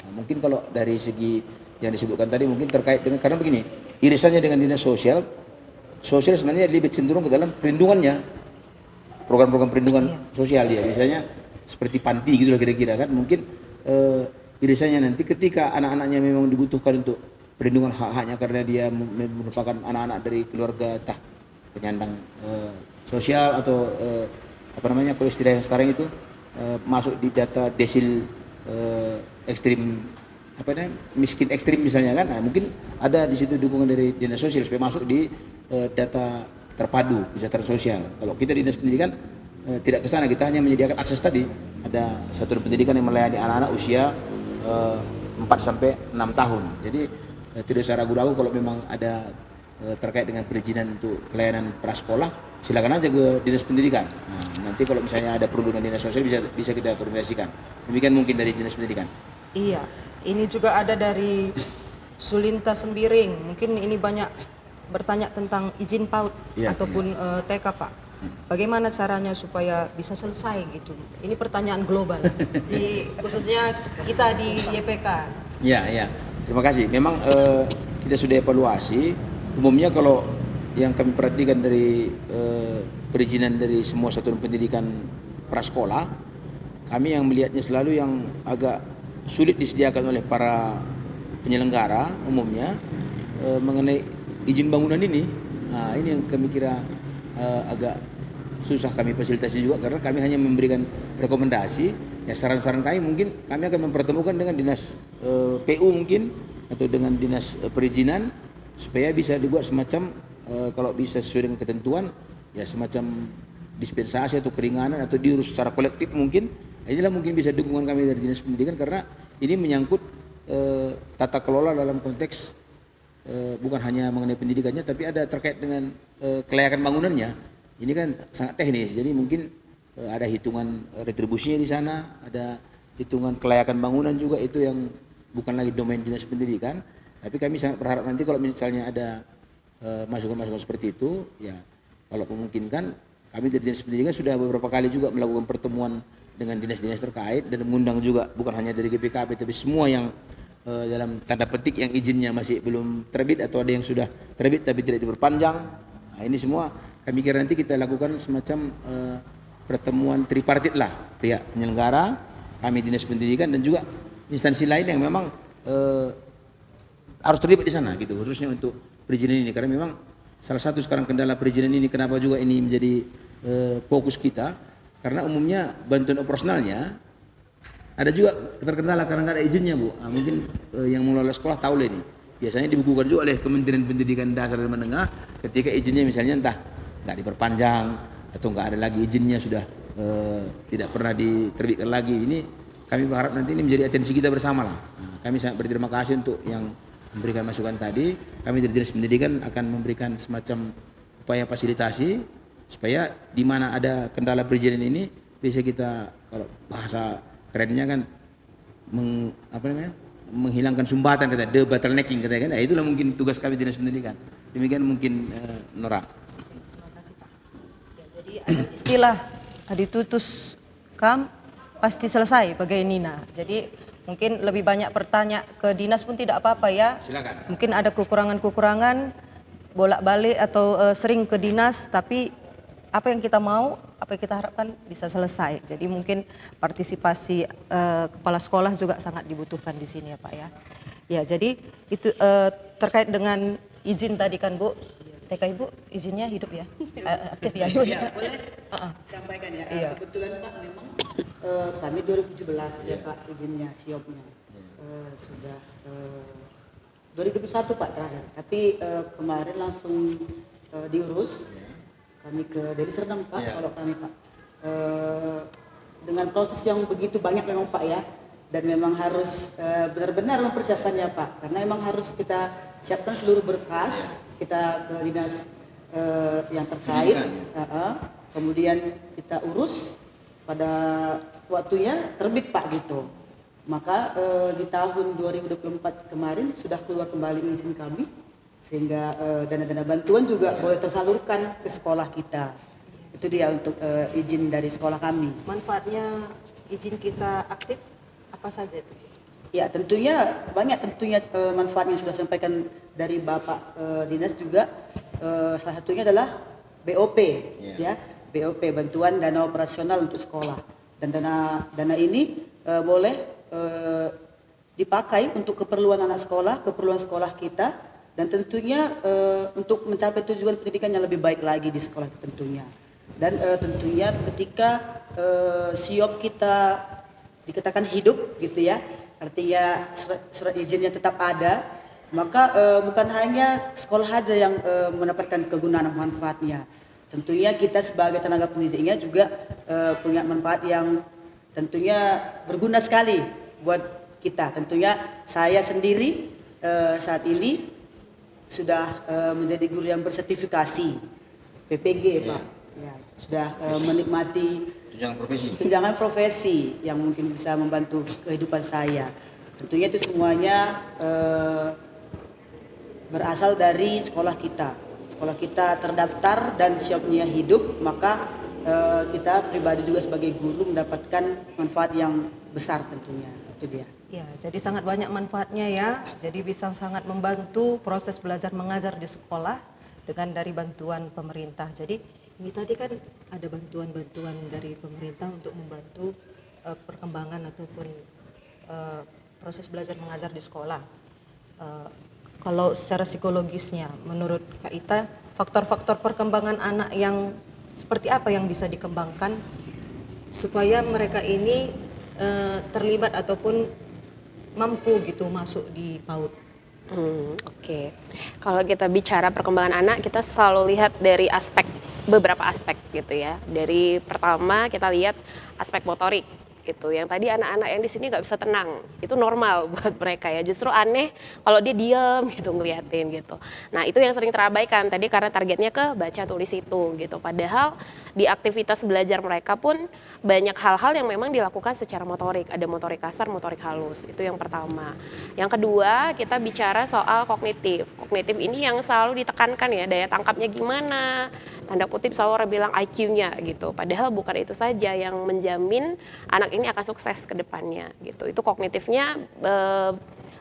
Nah, mungkin kalau dari segi yang disebutkan tadi mungkin terkait dengan, karena begini, irisannya dengan Dinas Sosial, sosial sebenarnya lebih cenderung ke dalam perlindungannya, program-program perlindungan Iya. sosial dia, misalnya seperti panti gitu lah kira-kira kan, mungkin, eh, irisannya nanti ketika anak-anaknya memang dibutuhkan untuk perlindungan hak-haknya karena dia me-, merupakan anak-anak dari keluarga entah penyandang, eh, sosial atau, eh, apa namanya, kalau istilah yang sekarang itu, eh, masuk di data desil, eh, ekstrim, apa namanya, miskin ekstrim misalnya kan. Nah, mungkin ada di situ dukungan dari Dinas Sosial supaya masuk di, eh, data terpadu kesejahteraan sosial. Kalau kita Dinas Pendidikan, eh, tidak ke sana, kita hanya menyediakan akses tadi. Ada satuan pendidikan yang melayani anak-anak usia, eh, empat sampai enam tahun. Jadi, eh, tidak usah ragu-ragu kalau memang ada, eh, terkait dengan perizinan untuk pelayanan prasekolah, silakan aja ke Dinas Pendidikan. Nah, nanti kalau misalnya ada perlu dengan Dinas Sosial bisa, bisa kita koordinasikan. Demikian mungkin dari Dinas Pendidikan. Iya, ini juga ada dari Sulinta Sembiring. Mungkin ini banyak bertanya tentang izin PAUD Iya, ataupun, eh, T K, Pak. Bagaimana caranya supaya bisa selesai gitu? Ini pertanyaan global, di, khususnya kita di Y P K. Ya, ya. Terima kasih. Memang, eh, kita sudah evaluasi. Umumnya kalau yang kami perhatikan dari, eh, perizinan dari semua satuan pendidikan prasekolah, kami yang melihatnya selalu yang agak sulit disediakan oleh para penyelenggara umumnya, eh, mengenai izin bangunan ini. Nah, ini yang kami kira, eh, agak susah kami fasilitasi juga karena kami hanya memberikan rekomendasi. Ya, saran-saran kami mungkin kami akan mempertemukan dengan dinas, eh, P U mungkin atau dengan dinas, eh, perizinan supaya bisa dibuat semacam, eh, kalau bisa sesuai dengan ketentuan, ya, semacam dispensasi atau keringanan atau diurus secara kolektif mungkin. Inilah mungkin bisa dukungan kami dari Dinas Pendidikan karena ini menyangkut, eh, tata kelola dalam konteks, eh, bukan hanya mengenai pendidikannya tapi ada terkait dengan, eh, kelayakan bangunannya. Ini kan sangat teknis, jadi mungkin, eh, ada hitungan, eh, retribusinya di sana, ada hitungan kelayakan bangunan juga itu yang bukan lagi domain Dinas Pendidikan. Tapi kami sangat berharap nanti kalau misalnya ada, eh, masukan-masukan seperti itu, ya, kalau memungkinkan, kami dari Dinas Pendidikan sudah beberapa kali juga melakukan pertemuan dengan dinas-dinas terkait dan mengundang juga bukan hanya dari G P K P tapi semua yang, eh, dalam tanda petik yang izinnya masih belum terbit atau ada yang sudah terbit tapi tidak diperpanjang. Nah, ini semua kami kira nanti kita lakukan semacam, eh, pertemuan tripartit lah, pihak penyelenggara, kami Dinas Pendidikan dan juga instansi lain yang memang, eh, harus terlibat di sana gitu, khususnya untuk perizinan ini karena memang salah satu sekarang kendala perizinan ini kenapa juga ini menjadi, eh, fokus kita karena umumnya bantuan operasionalnya ada juga terkendala karena nggak ada izinnya, Bu. Ah, mungkin, eh, yang mengelola sekolah tahu lah ini. Biasanya dibukukan juga oleh Kementerian Pendidikan Dasar dan Menengah ketika izinnya misalnya entah nggak diperpanjang atau nggak ada lagi izinnya sudah, eh, tidak pernah diterbitkan lagi. Ini kami berharap nanti ini menjadi atensi kita bersama lah. Nah, kami sangat berterima kasih untuk yang memberikan masukan tadi. Kami dari Dinas Pendidikan akan memberikan semacam upaya fasilitasi supaya di mana ada kendala perizinan ini bisa kita, kalau bahasa kerennya kan, meng-, apa namanya, menghilangkan sumbatan, kata debottlenecking, kata kan. Nah, itulah mungkin tugas kami Dinas Pendidikan. Demikian mungkin, eh, Nora. Terima kasih, Pak. Ya, jadi ada istilah, adi tutus kam pasti selesai bagai nina. Jadi mungkin lebih banyak bertanya ke dinas pun tidak apa-apa ya. Silakan. Mungkin ada kekurangan-kekurangan, bolak-balik atau, eh, sering ke dinas, tapi apa yang kita mau, apa yang kita harapkan bisa selesai. Jadi mungkin partisipasi, eh, kepala sekolah juga sangat dibutuhkan di sini ya, Pak, ya. Ya, jadi itu, eh, terkait dengan izin tadi kan, Bu. T K Ibu izinnya hidup ya? Eh, aktif ya, Ibu? Ya, boleh Heeh. sampaikan ya. Iya. Kebetulan, Pak, memang, eh, kami dua ribu tujuh belas ya, Iya. Pak, izinnya, siopnya. Iya. Eh, sudah, eh, dua ribu dua puluh satu, Pak, terakhir. Tapi, eh, kemarin langsung, eh, diurus. Iya. Kami ke Deli Serdang, Pak, Iya. kalau kami, Pak. eh, dengan proses yang begitu banyak memang, Pak, ya, dan memang harus eh, benar-benar mempersiapkannya, Pak, karena memang harus kita siapkan seluruh berkas kita ke dinas eh, yang terkait, Pendidikan, ya. eh, eh, kemudian kita urus pada waktunya terbit, Pak, gitu. Maka eh, di tahun dua ribu dua puluh empat kemarin sudah keluar kembali izin kami, sehingga eh, dana-dana bantuan juga boleh tersalurkan ke sekolah kita. Itu dia untuk eh, izin dari sekolah kami. Manfaatnya izin kita aktif apa saja itu? Ya, tentunya banyak, tentunya eh, manfaat yang sudah sampaikan dari Bapak eh, Dinas juga. Eh, salah satunya adalah B O P, Iya. Ya, B O P, bantuan dana operasional untuk sekolah. Dan dana dana ini eh, boleh eh, dipakai untuk keperluan anak sekolah, keperluan sekolah kita, dan tentunya eh, untuk mencapai tujuan pendidikan yang lebih baik lagi di sekolah itu tentunya. Dan eh, tentunya ketika eh, SIOP kita dikatakan hidup, gitu ya, artinya surat, surat izinnya tetap ada, maka eh, bukan hanya sekolah saja yang eh, mendapatkan kegunaan manfaatnya. Tentunya kita sebagai tenaga pendidiknya juga eh, punya manfaat yang tentunya berguna sekali buat kita. Tentunya saya sendiri eh, saat ini sudah eh, menjadi guru yang bersertifikasi P P G, Pak. Ya, sudah eh, menikmati Tunjangan profesi. tunjangan profesi yang mungkin bisa membantu kehidupan saya. Tentunya itu semuanya eh, berasal dari sekolah kita. Sekolah kita terdaftar dan SIOP-nya hidup, maka eh, kita pribadi juga sebagai guru mendapatkan manfaat yang besar tentunya. Itu dia. Ya, jadi sangat banyak manfaatnya ya. Jadi bisa sangat membantu proses belajar mengajar di sekolah dengan dari bantuan pemerintah. Jadi ini tadi kan ada bantuan-bantuan dari pemerintah untuk membantu eh, perkembangan ataupun eh, proses belajar mengajar di sekolah. Eh, kalau secara psikologisnya, menurut Kak Ita, faktor-faktor perkembangan anak yang seperti apa yang bisa dikembangkan supaya mereka ini eh, terlibat ataupun mampu gitu masuk di PAUD? Hmm, oke. Kalau kita bicara perkembangan anak, kita selalu lihat dari aspek, beberapa aspek gitu ya. Dari pertama kita lihat aspek motorik gitu. Yang tadi anak-anak yang di sini nggak bisa tenang, itu normal buat mereka ya. Justru aneh kalau dia diam gitu ngeliatin gitu. Nah, itu yang sering terabaikan tadi karena targetnya ke baca tulis hitung gitu. Padahal di aktivitas belajar mereka pun banyak hal-hal yang memang dilakukan secara motorik. Ada motorik kasar, motorik halus. Itu yang pertama. Yang kedua, kita bicara soal kognitif. Kognitif ini yang selalu ditekankan ya, daya tangkapnya gimana. Tanda kutip selalu orang bilang I Q-nya gitu. Padahal bukan itu saja yang menjamin anak ini akan sukses ke depannya gitu. Itu kognitifnya eh,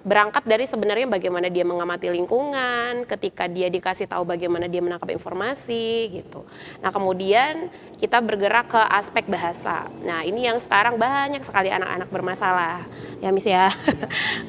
berangkat dari sebenarnya bagaimana dia mengamati lingkungan, ketika dia dikasih tahu bagaimana dia menangkap informasi gitu. Nah, kemudian kita bergerak ke aspek bahasa. Nah, ini yang sekarang banyak sekali anak-anak bermasalah. Ya, Miss ya.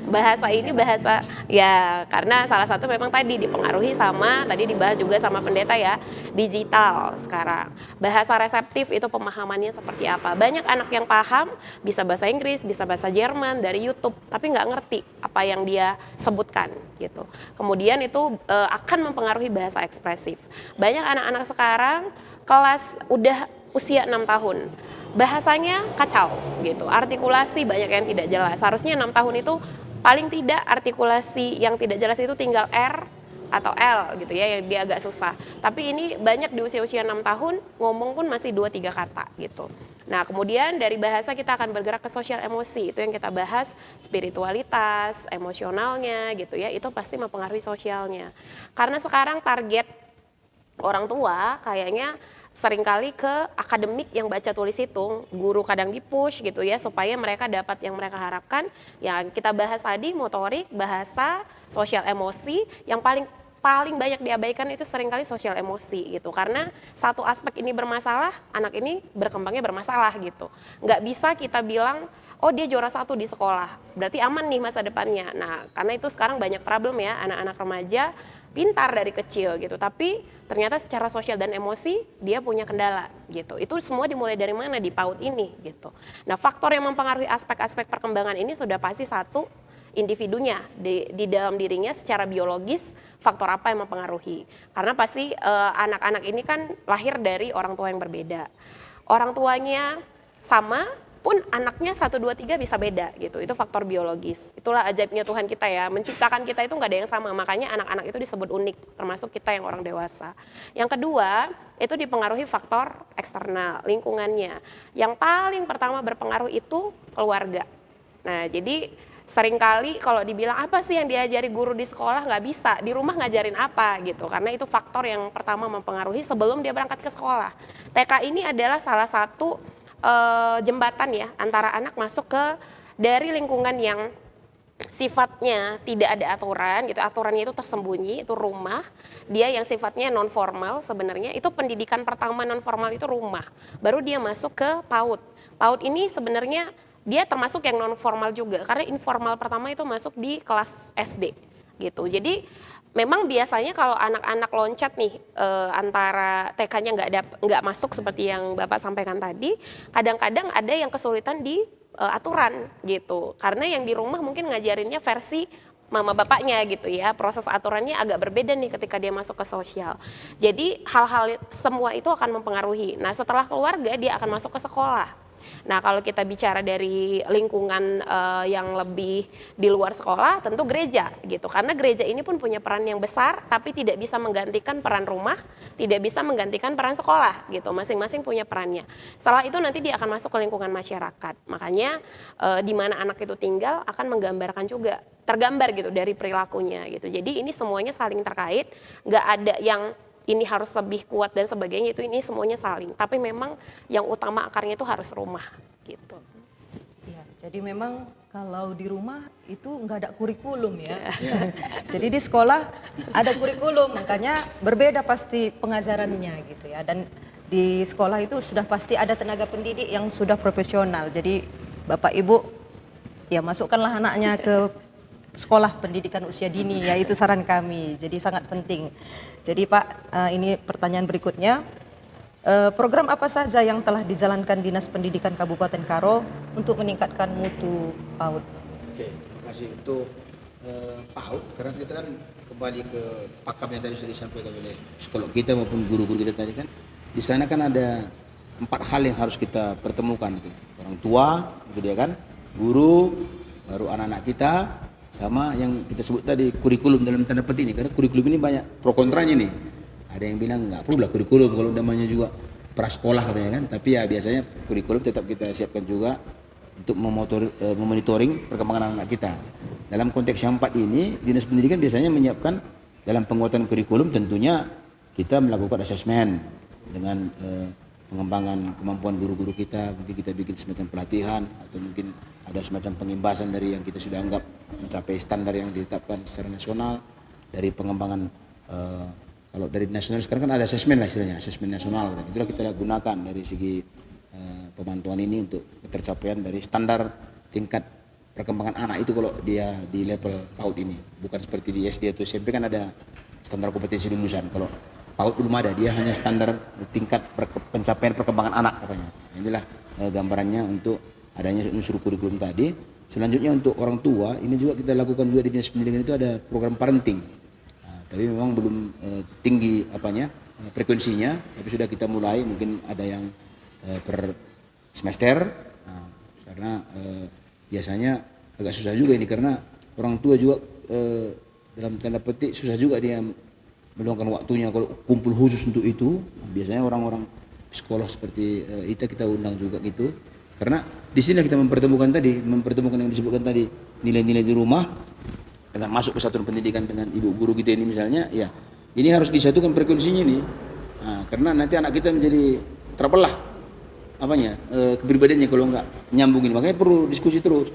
Bahasa ini bahasa ya karena salah satu memang tadi dipengaruhi sama tadi dibahas juga sama pendeta ya, digital sekarang. Bahasa reseptif itu pemahamannya seperti apa. Banyak anak yang paham bisa bahasa Inggris, bisa bahasa Jerman dari YouTube, tapi nggak ngerti apa yang dia sebutkan gitu. Kemudian itu eh, akan mempengaruhi bahasa ekspresif. Banyak anak-anak sekarang kelas udah usia enam tahun, bahasanya kacau gitu. Artikulasi banyak yang tidak jelas. Harusnya enam tahun itu paling tidak artikulasi yang tidak jelas itu tinggal R atau L gitu ya, yang dia agak susah. Tapi ini banyak di usia-usia enam tahun ngomong pun masih dua tiga kata gitu. Nah, kemudian dari bahasa kita akan bergerak ke sosial emosi, itu yang kita bahas, spiritualitas, emosionalnya gitu ya, itu pasti mempengaruhi sosialnya. Karena sekarang target orang tua kayaknya seringkali ke akademik yang baca tulis hitung, guru kadang di-push gitu ya supaya mereka dapat yang mereka harapkan. Ya, kita bahas tadi motorik, bahasa, sosial emosi, yang paling paling banyak diabaikan itu seringkali sosial emosi gitu. Karena satu aspek ini bermasalah, anak ini berkembangnya bermasalah gitu. Nggak bisa kita bilang, oh, dia juara satu di sekolah, berarti aman nih masa depannya. Nah, karena itu sekarang banyak problem ya, anak-anak remaja pintar dari kecil gitu, tapi ternyata secara sosial dan emosi dia punya kendala gitu. Itu semua dimulai dari mana? Di PAUD ini gitu. Nah, faktor yang mempengaruhi aspek-aspek perkembangan ini sudah pasti satu, individunya di, di dalam dirinya secara biologis, faktor apa yang mempengaruhi. Karena pasti eh, anak-anak ini kan lahir dari orang tua yang berbeda. orang tuanya sama pun anaknya satu dua tiga bisa beda gitu. Itu faktor biologis. Itulah ajaibnya Tuhan kita ya, menciptakan kita itu nggak ada yang sama. Makanya anak-anak itu disebut unik, termasuk kita yang orang dewasa. Yang kedua, itu dipengaruhi faktor eksternal, lingkungannya. Yang paling pertama berpengaruh itu keluarga. Nah, jadi seringkali kalau dibilang apa sih yang diajari guru di sekolah, nggak bisa, di rumah ngajarin apa gitu, karena itu faktor yang pertama mempengaruhi sebelum dia berangkat ke sekolah. T K ini adalah salah satu eh, jembatan ya antara anak masuk ke dari lingkungan yang sifatnya tidak ada aturan gitu, aturannya itu tersembunyi, itu rumah. Dia yang sifatnya non formal, sebenarnya itu pendidikan pertama non formal itu rumah, baru dia masuk ke PAUD. PAUD ini sebenarnya dia termasuk yang non formal juga, karena informal pertama itu masuk di kelas S D gitu. Jadi memang biasanya kalau anak-anak loncat nih eh, antara T K-nya nggak dap- nggak masuk seperti yang Bapak sampaikan tadi, kadang-kadang ada yang kesulitan di eh, aturan gitu. Karena yang di rumah mungkin ngajarinnya versi mama bapaknya gitu ya. Proses aturannya agak berbeda nih ketika dia masuk ke sosial. Jadi hal-hal semua itu akan mempengaruhi. Nah, setelah keluarga dia akan masuk ke sekolah. Nah, kalau kita bicara dari lingkungan eh, yang lebih di luar sekolah, tentu gereja gitu. Karena gereja ini pun punya peran yang besar, tapi tidak bisa menggantikan peran rumah, tidak bisa menggantikan peran sekolah gitu. Masing-masing punya perannya. Setelah itu nanti dia akan masuk ke lingkungan masyarakat. Makanya eh, di mana anak itu tinggal akan menggambarkan juga, tergambar gitu dari perilakunya gitu. Jadi ini semuanya saling terkait, nggak ada yang ini harus lebih kuat dan sebagainya, itu ini semuanya saling. Tapi memang yang utama akarnya itu harus rumah gitu. Ya, jadi memang kalau di rumah itu nggak ada kurikulum ya. Jadi di sekolah ada kurikulum, makanya berbeda pasti pengajarannya gitu ya. Dan di sekolah itu sudah pasti ada tenaga pendidik yang sudah profesional. Jadi Bapak Ibu, ya, masukkanlah anaknya ke sekolah pendidikan usia dini, ya, itu saran kami. Jadi sangat penting. Jadi Pak, eh, ini pertanyaan berikutnya. Eh, program apa saja yang telah dijalankan Dinas Pendidikan Kabupaten Karo untuk meningkatkan mutu PAUD? Oke, terima kasih. Untuk eh, PAUD, karena kita kan kembali ke pakam yang tadi sudah disampaikan oleh psikolog kita maupun guru-guru kita tadi kan, di sana kan ada empat hal yang harus kita pertemukan itu, orang tua, gitu dia kan, guru, baru anak-anak kita, sama yang kita sebut tadi kurikulum dalam tanda petik ini, karena kurikulum ini banyak pro kontranya nih. Ada yang bilang nggak perlu lah kurikulum kalau namanya juga prasekolah katanya kan, tapi ya biasanya kurikulum tetap kita siapkan juga untuk memotor, eh, memonitoring perkembangan anak kita. Dalam konteks yang empat ini, Dinas Pendidikan biasanya menyiapkan dalam penguatan kurikulum tentunya kita melakukan asesmen dengan eh, pengembangan kemampuan guru-guru kita, mungkin kita bikin semacam pelatihan atau mungkin ada semacam pengimbasan dari yang kita sudah anggap mencapai standar yang ditetapkan secara nasional, dari pengembangan eh, kalau dari nasional sekarang kan ada asesmen lah istilahnya, asesmen nasional. Itulah kita gunakan dari segi eh, pemantauan ini untuk ketercapaian dari standar tingkat perkembangan anak itu kalau dia di level PAUD ini. Bukan seperti di S D atau S M P kan ada standar kompetensi lulusan. Kalau PAUD belum ada, dia hanya standar tingkat pencapaian perkembangan anak katanya. Inilah eh, gambarannya untuk adanya unsur kurikulum tadi. Selanjutnya untuk orang tua, ini juga kita lakukan juga di Dinas Pendidikan itu ada program parenting. Nah, tapi memang belum eh, tinggi apanya eh, frekuensinya, tapi sudah kita mulai, mungkin ada yang eh, per semester. Nah, karena eh, biasanya agak susah juga ini karena orang tua juga eh, dalam tanda petik susah juga dia meluangkan waktunya kalau kumpul khusus untuk itu. Biasanya orang-orang sekolah seperti eh, kita kita undang juga gitu. Karena di sini kita mempertemukan tadi, mempertemukan yang disebutkan tadi, nilai-nilai di rumah dengan masuk ke satuan pendidikan dengan ibu guru kita ini misalnya, ya ini harus disatukan frekuensinya ini. Nah, karena nanti anak kita menjadi terbelah apanya eh, kepribadiannya kalau nggak nyambung ini. Makanya perlu diskusi terus.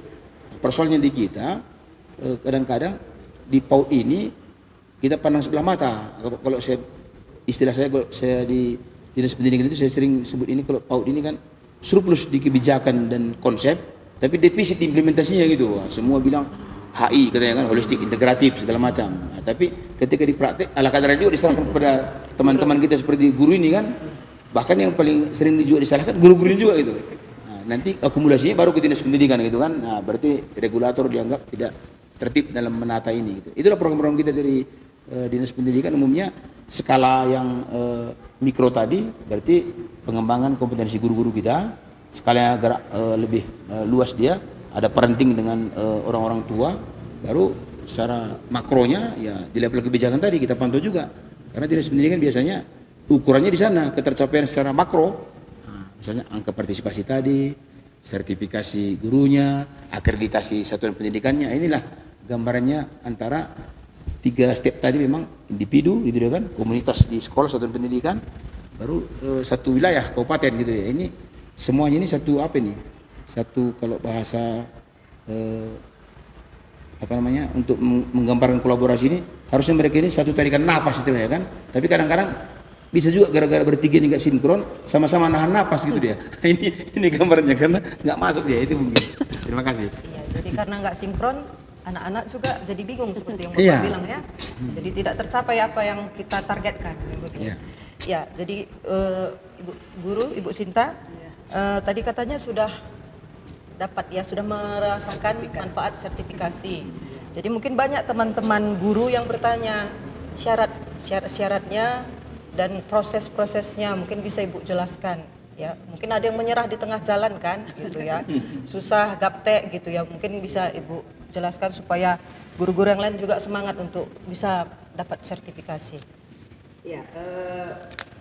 Persoalannya di kita eh, kadang-kadang di PAUD ini kita pandang sebelah mata. Kalau, kalau saya istilah saya kalau saya di dinas pendidikan itu saya sering sebut ini kalau PAUD ini kan surplus di kebijakan dan konsep, tapi defisit di implementasinya gitu. Wah, semua bilang H I katanya kan holistik, integratif segala macam. Nah, tapi ketika dipraktek ala kadarnya juga diserahkan kepada teman-teman kita seperti guru ini kan. Bahkan yang paling sering juga disalahkan guru-guru juga gitu. Nah, nanti akumulasinya baru ke dinas pendidikan gitu kan. Nah, berarti regulator dianggap tidak tertib dalam menata ini gitu. Itulah program-program kita dari eh, dinas pendidikan umumnya Skala yang, eh, mikro tadi berarti pengembangan kompetensi guru-guru kita, skala yang agak, eh, lebih, eh, luas dia, ada parenting dengan, eh, orang-orang tua, baru secara makronya ya di level kebijakan tadi kita pantau juga. Karena dinas pendidikan biasanya ukurannya di sana, ketercapaian secara makro. Nah, misalnya angka partisipasi tadi, sertifikasi gurunya, akreditasi satuan pendidikannya, inilah gambarannya antara tiga step tadi, memang individu gitu ya kan, komunitas di sekolah satuan pendidikan, baru, eh, satu wilayah kabupaten gitu ya. Ini semuanya ini satu apa ini? Satu, kalau bahasa, eh, apa namanya, untuk meng-, menggambarkan kolaborasi ini, harusnya mereka ini satu tarikan napas istilahnya kan. Tapi kadang-kadang bisa juga gara-gara bertiga ini nggak sinkron, sama-sama nahan napas gitu dia. Ini, ini gambarnya karena nggak masuk dia, itu mungkin. Terima kasih. Iya, jadi karena nggak sinkron, anak-anak juga jadi bingung seperti yang Bapak Iya. bilang ya. Jadi tidak tercapai apa yang kita targetkan. Begitu. Iya. Ya, jadi eh, Ibu Guru, Ibu Sinta, eh, tadi katanya sudah dapat ya, sudah merasakan manfaat sertifikasi. Jadi mungkin banyak teman-teman guru yang bertanya syarat, syarat-syaratnya dan proses-prosesnya, mungkin bisa Ibu jelaskan. Ya, mungkin ada yang menyerah di tengah jalan kan, gitu ya. Susah, gaptek gitu ya. Mungkin bisa Ibu jelaskan supaya guru-guru yang lain juga semangat untuk bisa dapat sertifikasi. Ya, eh,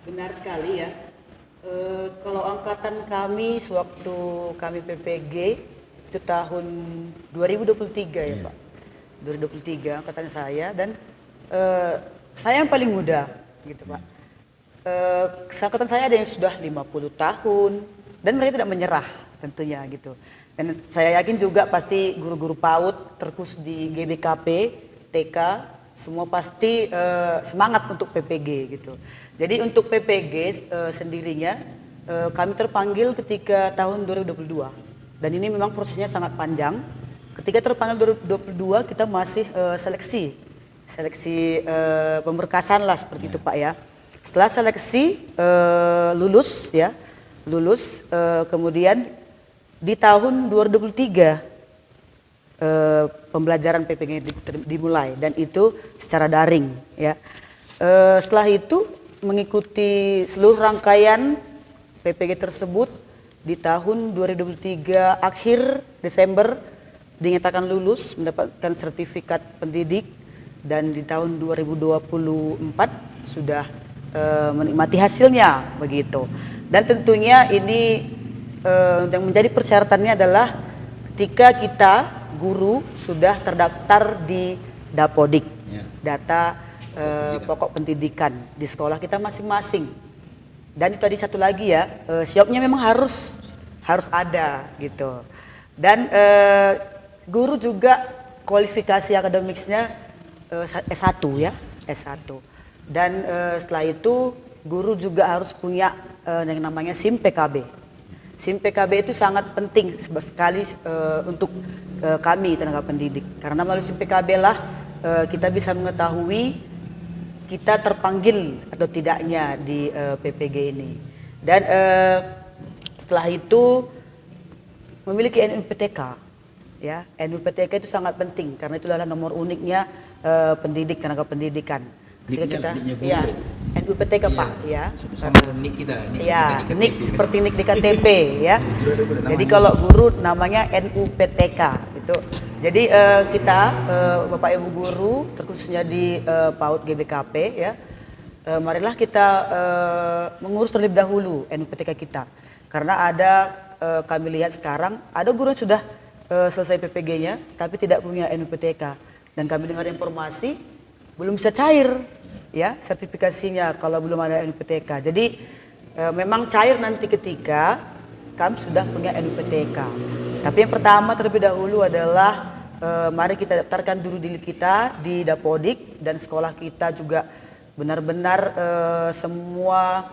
benar sekali ya. Eh, kalau angkatan kami sewaktu kami P P G itu tahun dua ribu dua puluh tiga ya, Pak. Dua ribu dua puluh tiga angkatan saya dan eh, saya yang paling muda gitu, Pak. Eh, seangkatan saya ada yang sudah lima puluh tahun dan mereka tidak menyerah tentunya gitu. Dan saya yakin juga pasti guru-guru PAUD terkhusus di G B K P, T K, semua pasti eh, semangat untuk P P G gitu. Jadi untuk P P G eh, sendirinya eh, kami terpanggil ketika tahun dua ribu dua puluh dua. Dan ini memang prosesnya sangat panjang. Ketika terpanggil dua ribu dua puluh dua kita masih eh, seleksi. Seleksi eh, pemberkasan lah seperti itu Pak ya. Setelah seleksi eh, lulus ya. Lulus eh, kemudian di tahun dua ribu dua puluh tiga eh, pembelajaran P P G di- ter- dimulai dan itu secara daring ya. Eh, setelah itu mengikuti seluruh rangkaian P P G tersebut di tahun dua ribu dua puluh tiga akhir Desember dinyatakan lulus mendapatkan sertifikat pendidik dan di tahun dua ribu dua puluh empat sudah eh, menikmati hasilnya begitu. Dan tentunya ini eh, yang menjadi persyaratannya adalah ketika kita guru sudah terdaftar di Dapodik, Ya. data eh, pokok pendidikan di sekolah kita masing-masing. Dan itu tadi satu lagi ya, eh, syaratnya memang harus harus ada gitu. Dan eh, guru juga kualifikasi akademiknya eh, sa- S satu ya, S satu. Dan eh, setelah itu guru juga harus punya eh, yang namanya SIM P K B. SIM P K B itu sangat penting sebe- sekali eh, untuk eh, kami tenaga pendidik. Karena melalui SIM P K B lah eh, kita bisa mengetahui kita terpanggil atau tidaknya di eh, P P G ini. Dan eh, setelah itu memiliki N U P T K. Ya, N U P T K itu sangat penting karena itu adalah nomor uniknya eh, pendidik, tenaga pendidikan. Ketika Niknya, kita niknya guru. Ya, N U P T K Pak ya. Sama dengan nik kita, nik Ya, kita di nik K T P. Seperti nik di K T P ya. Guru ada, ada Jadi namanya. Kalau guru namanya N U P T K itu. Jadi eh, kita eh, Bapak Ibu guru terkhususnya di eh, PAUD G B K P ya. Eh, marilah kita eh, mengurus terlebih dahulu N U P T K kita. Karena ada eh, kami lihat sekarang ada guru yang sudah eh, selesai P P G-nya tapi tidak punya N U P T K. Dan kami dengar informasi belum bisa cair ya sertifikasinya kalau belum ada N U P T K. Jadi eh, memang cair nanti ketika kami sudah punya N U P T K. Tapi yang pertama terlebih dahulu adalah eh, mari kita daftarkan dulu diri kita di Dapodik dan sekolah kita juga benar-benar eh, semua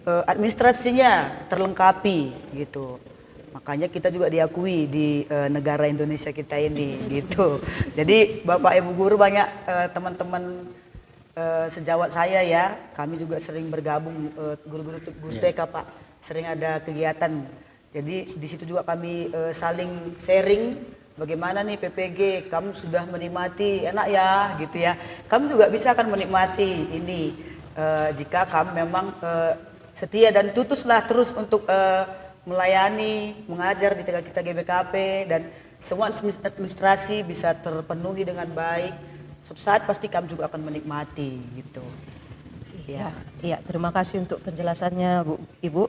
eh, administrasinya terlengkapi gitu. Makanya kita juga diakui di eh, negara Indonesia kita ini gitu. Jadi Bapak Ibu guru banyak eh, teman-teman eh, sejawat saya ya, kami juga sering bergabung eh, guru-guru tu- guru T K Pak, sering ada kegiatan. Jadi di situ juga kami eh, saling sharing bagaimana nih P P G, kamu sudah menikmati, enak ya, gitu ya. Kamu juga bisa akan menikmati ini, eh, jika kamu memang, eh, setia dan tutuslah terus untuk, eh, melayani, mengajar di T K kita G B K P, dan semua administ-, administrasi bisa terpenuhi dengan baik. Suatu saat pasti kamu juga akan menikmati, gitu. Iya, iya, terima kasih untuk penjelasannya, Bu, Ibu.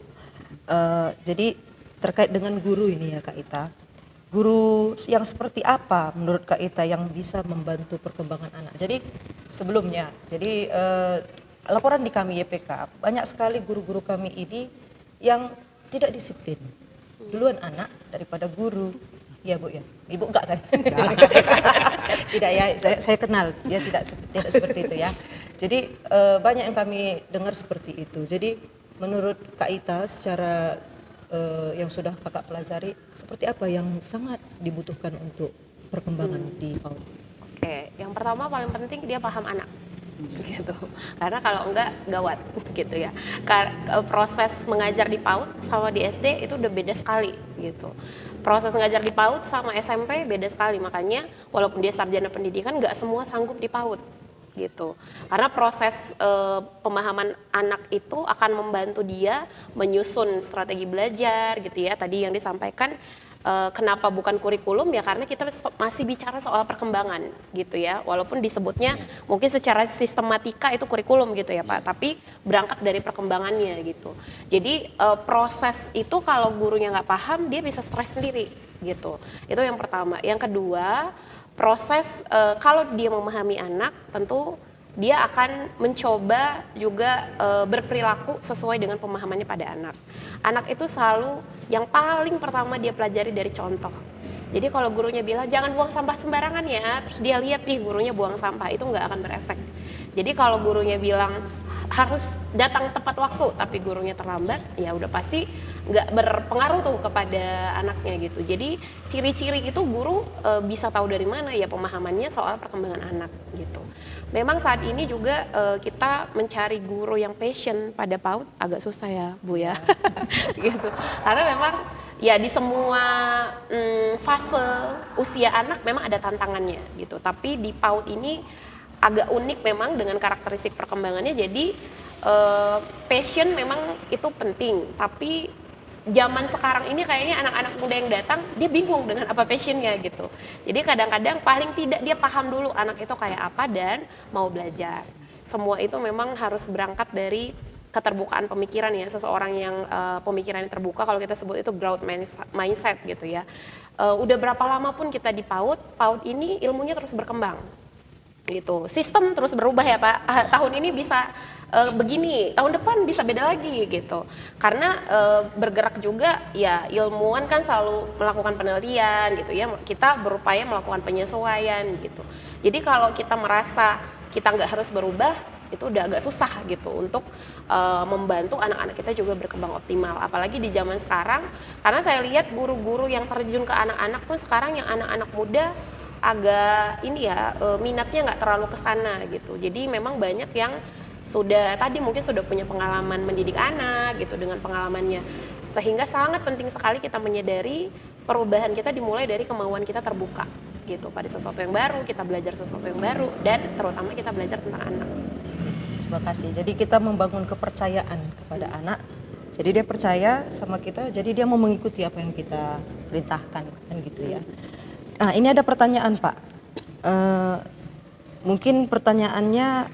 Eh, jadi terkait dengan guru ini ya, Kak Ita. Guru yang seperti apa menurut Kak Ita yang bisa membantu perkembangan anak? Jadi sebelumnya, jadi, eh, laporan di kami Y P K, banyak sekali guru-guru kami ini yang tidak disiplin. Duluan anak daripada guru. Ya, Bu, ya. Ibu enggak kan? Tidak ya, saya, saya kenal dia tidak sep-, tidak seperti itu ya. Jadi, eh, banyak yang kami dengar seperti itu. Jadi menurut Kak Ita, secara, eh, yang sudah Kakak pelajari, seperti apa yang sangat dibutuhkan untuk perkembangan di PAUD? Oke, yang pertama paling penting dia paham anak gitu. Karena kalau enggak gawat gitu ya. Ka- eh, proses mengajar di PAUD sama di S D itu udah beda sekali gitu. Proses ngajar di PAUD sama S M P beda sekali. Makanya walaupun dia sarjana pendidikan, nggak semua sanggup di PAUD gitu. Karena proses, eh, pemahaman anak itu akan membantu dia menyusun strategi belajar gitu ya. Tadi yang disampaikan, eh, kenapa bukan kurikulum ya, karena kita so- masih bicara soal perkembangan gitu ya. Walaupun disebutnya mungkin secara sistematika itu kurikulum gitu ya, Pak, tapi berangkat dari perkembangannya gitu. Jadi, eh, proses itu kalau gurunya nggak paham, dia bisa stres sendiri gitu. Itu yang pertama. Yang kedua, proses, eh, kalau dia memahami anak, tentu dia akan mencoba juga, eh, berperilaku sesuai dengan pemahamannya pada anak. Anak itu selalu yang paling pertama dia pelajari dari contoh. Jadi kalau gurunya bilang jangan buang sampah sembarangan ya, terus dia lihat nih gurunya buang sampah, itu nggak akan berefek. Jadi kalau gurunya bilang harus datang tepat waktu tapi gurunya terlambat, ya udah pasti nggak berpengaruh tuh kepada anaknya gitu. Jadi ciri-ciri itu guru, eh, bisa tahu dari mana ya pemahamannya soal perkembangan anak gitu. Memang saat ini juga, eh, kita mencari guru yang passion pada PAUD agak susah ya, Bu ya. Gitu. Karena memang ya di semua, mm, fase usia anak memang ada tantangannya gitu. Tapi di PAUD ini agak unik memang dengan karakteristik perkembangannya. Jadi, eh, passion memang itu penting, tapi zaman sekarang ini kayaknya anak-anak muda yang datang, dia bingung dengan apa passionnya gitu. Jadi kadang-kadang paling tidak dia paham dulu anak itu kayak apa dan mau belajar. Semua itu memang harus berangkat dari keterbukaan pemikiran ya, seseorang yang, eh, pemikirannya terbuka, kalau kita sebut itu growth minds- mindset gitu ya. Eh, udah berapa lama pun kita di PAUD, PAUD ini ilmunya terus berkembang gitu. Sistem terus berubah ya Pak. Ah, tahun ini bisa, eh, begini, tahun depan bisa beda lagi gitu. Karena, eh, bergerak juga ya, ilmuwan kan selalu melakukan penelitian gitu ya. Kita berupaya melakukan penyesuaian gitu. Jadi kalau kita merasa kita nggak harus berubah, itu udah agak susah gitu untuk, eh, membantu anak-anak kita juga berkembang optimal. Apalagi di zaman sekarang, karena saya lihat guru-guru yang terjun ke anak-anak pun sekarang yang anak-anak muda agak ini ya, eh, minatnya nggak terlalu ke sana gitu. Jadi memang banyak yang sudah tadi mungkin sudah punya pengalaman mendidik anak gitu dengan pengalamannya, sehingga sangat penting sekali kita menyadari perubahan kita dimulai dari kemauan kita terbuka gitu pada sesuatu yang baru, kita belajar sesuatu yang baru, dan terutama kita belajar tentang anak. Terima kasih. Jadi kita membangun kepercayaan kepada anak. Jadi dia percaya sama kita, jadi dia mau mengikuti apa yang kita perintahkan, kan gitu ya. Nah, ini ada pertanyaan, Pak. Eh, mungkin pertanyaannya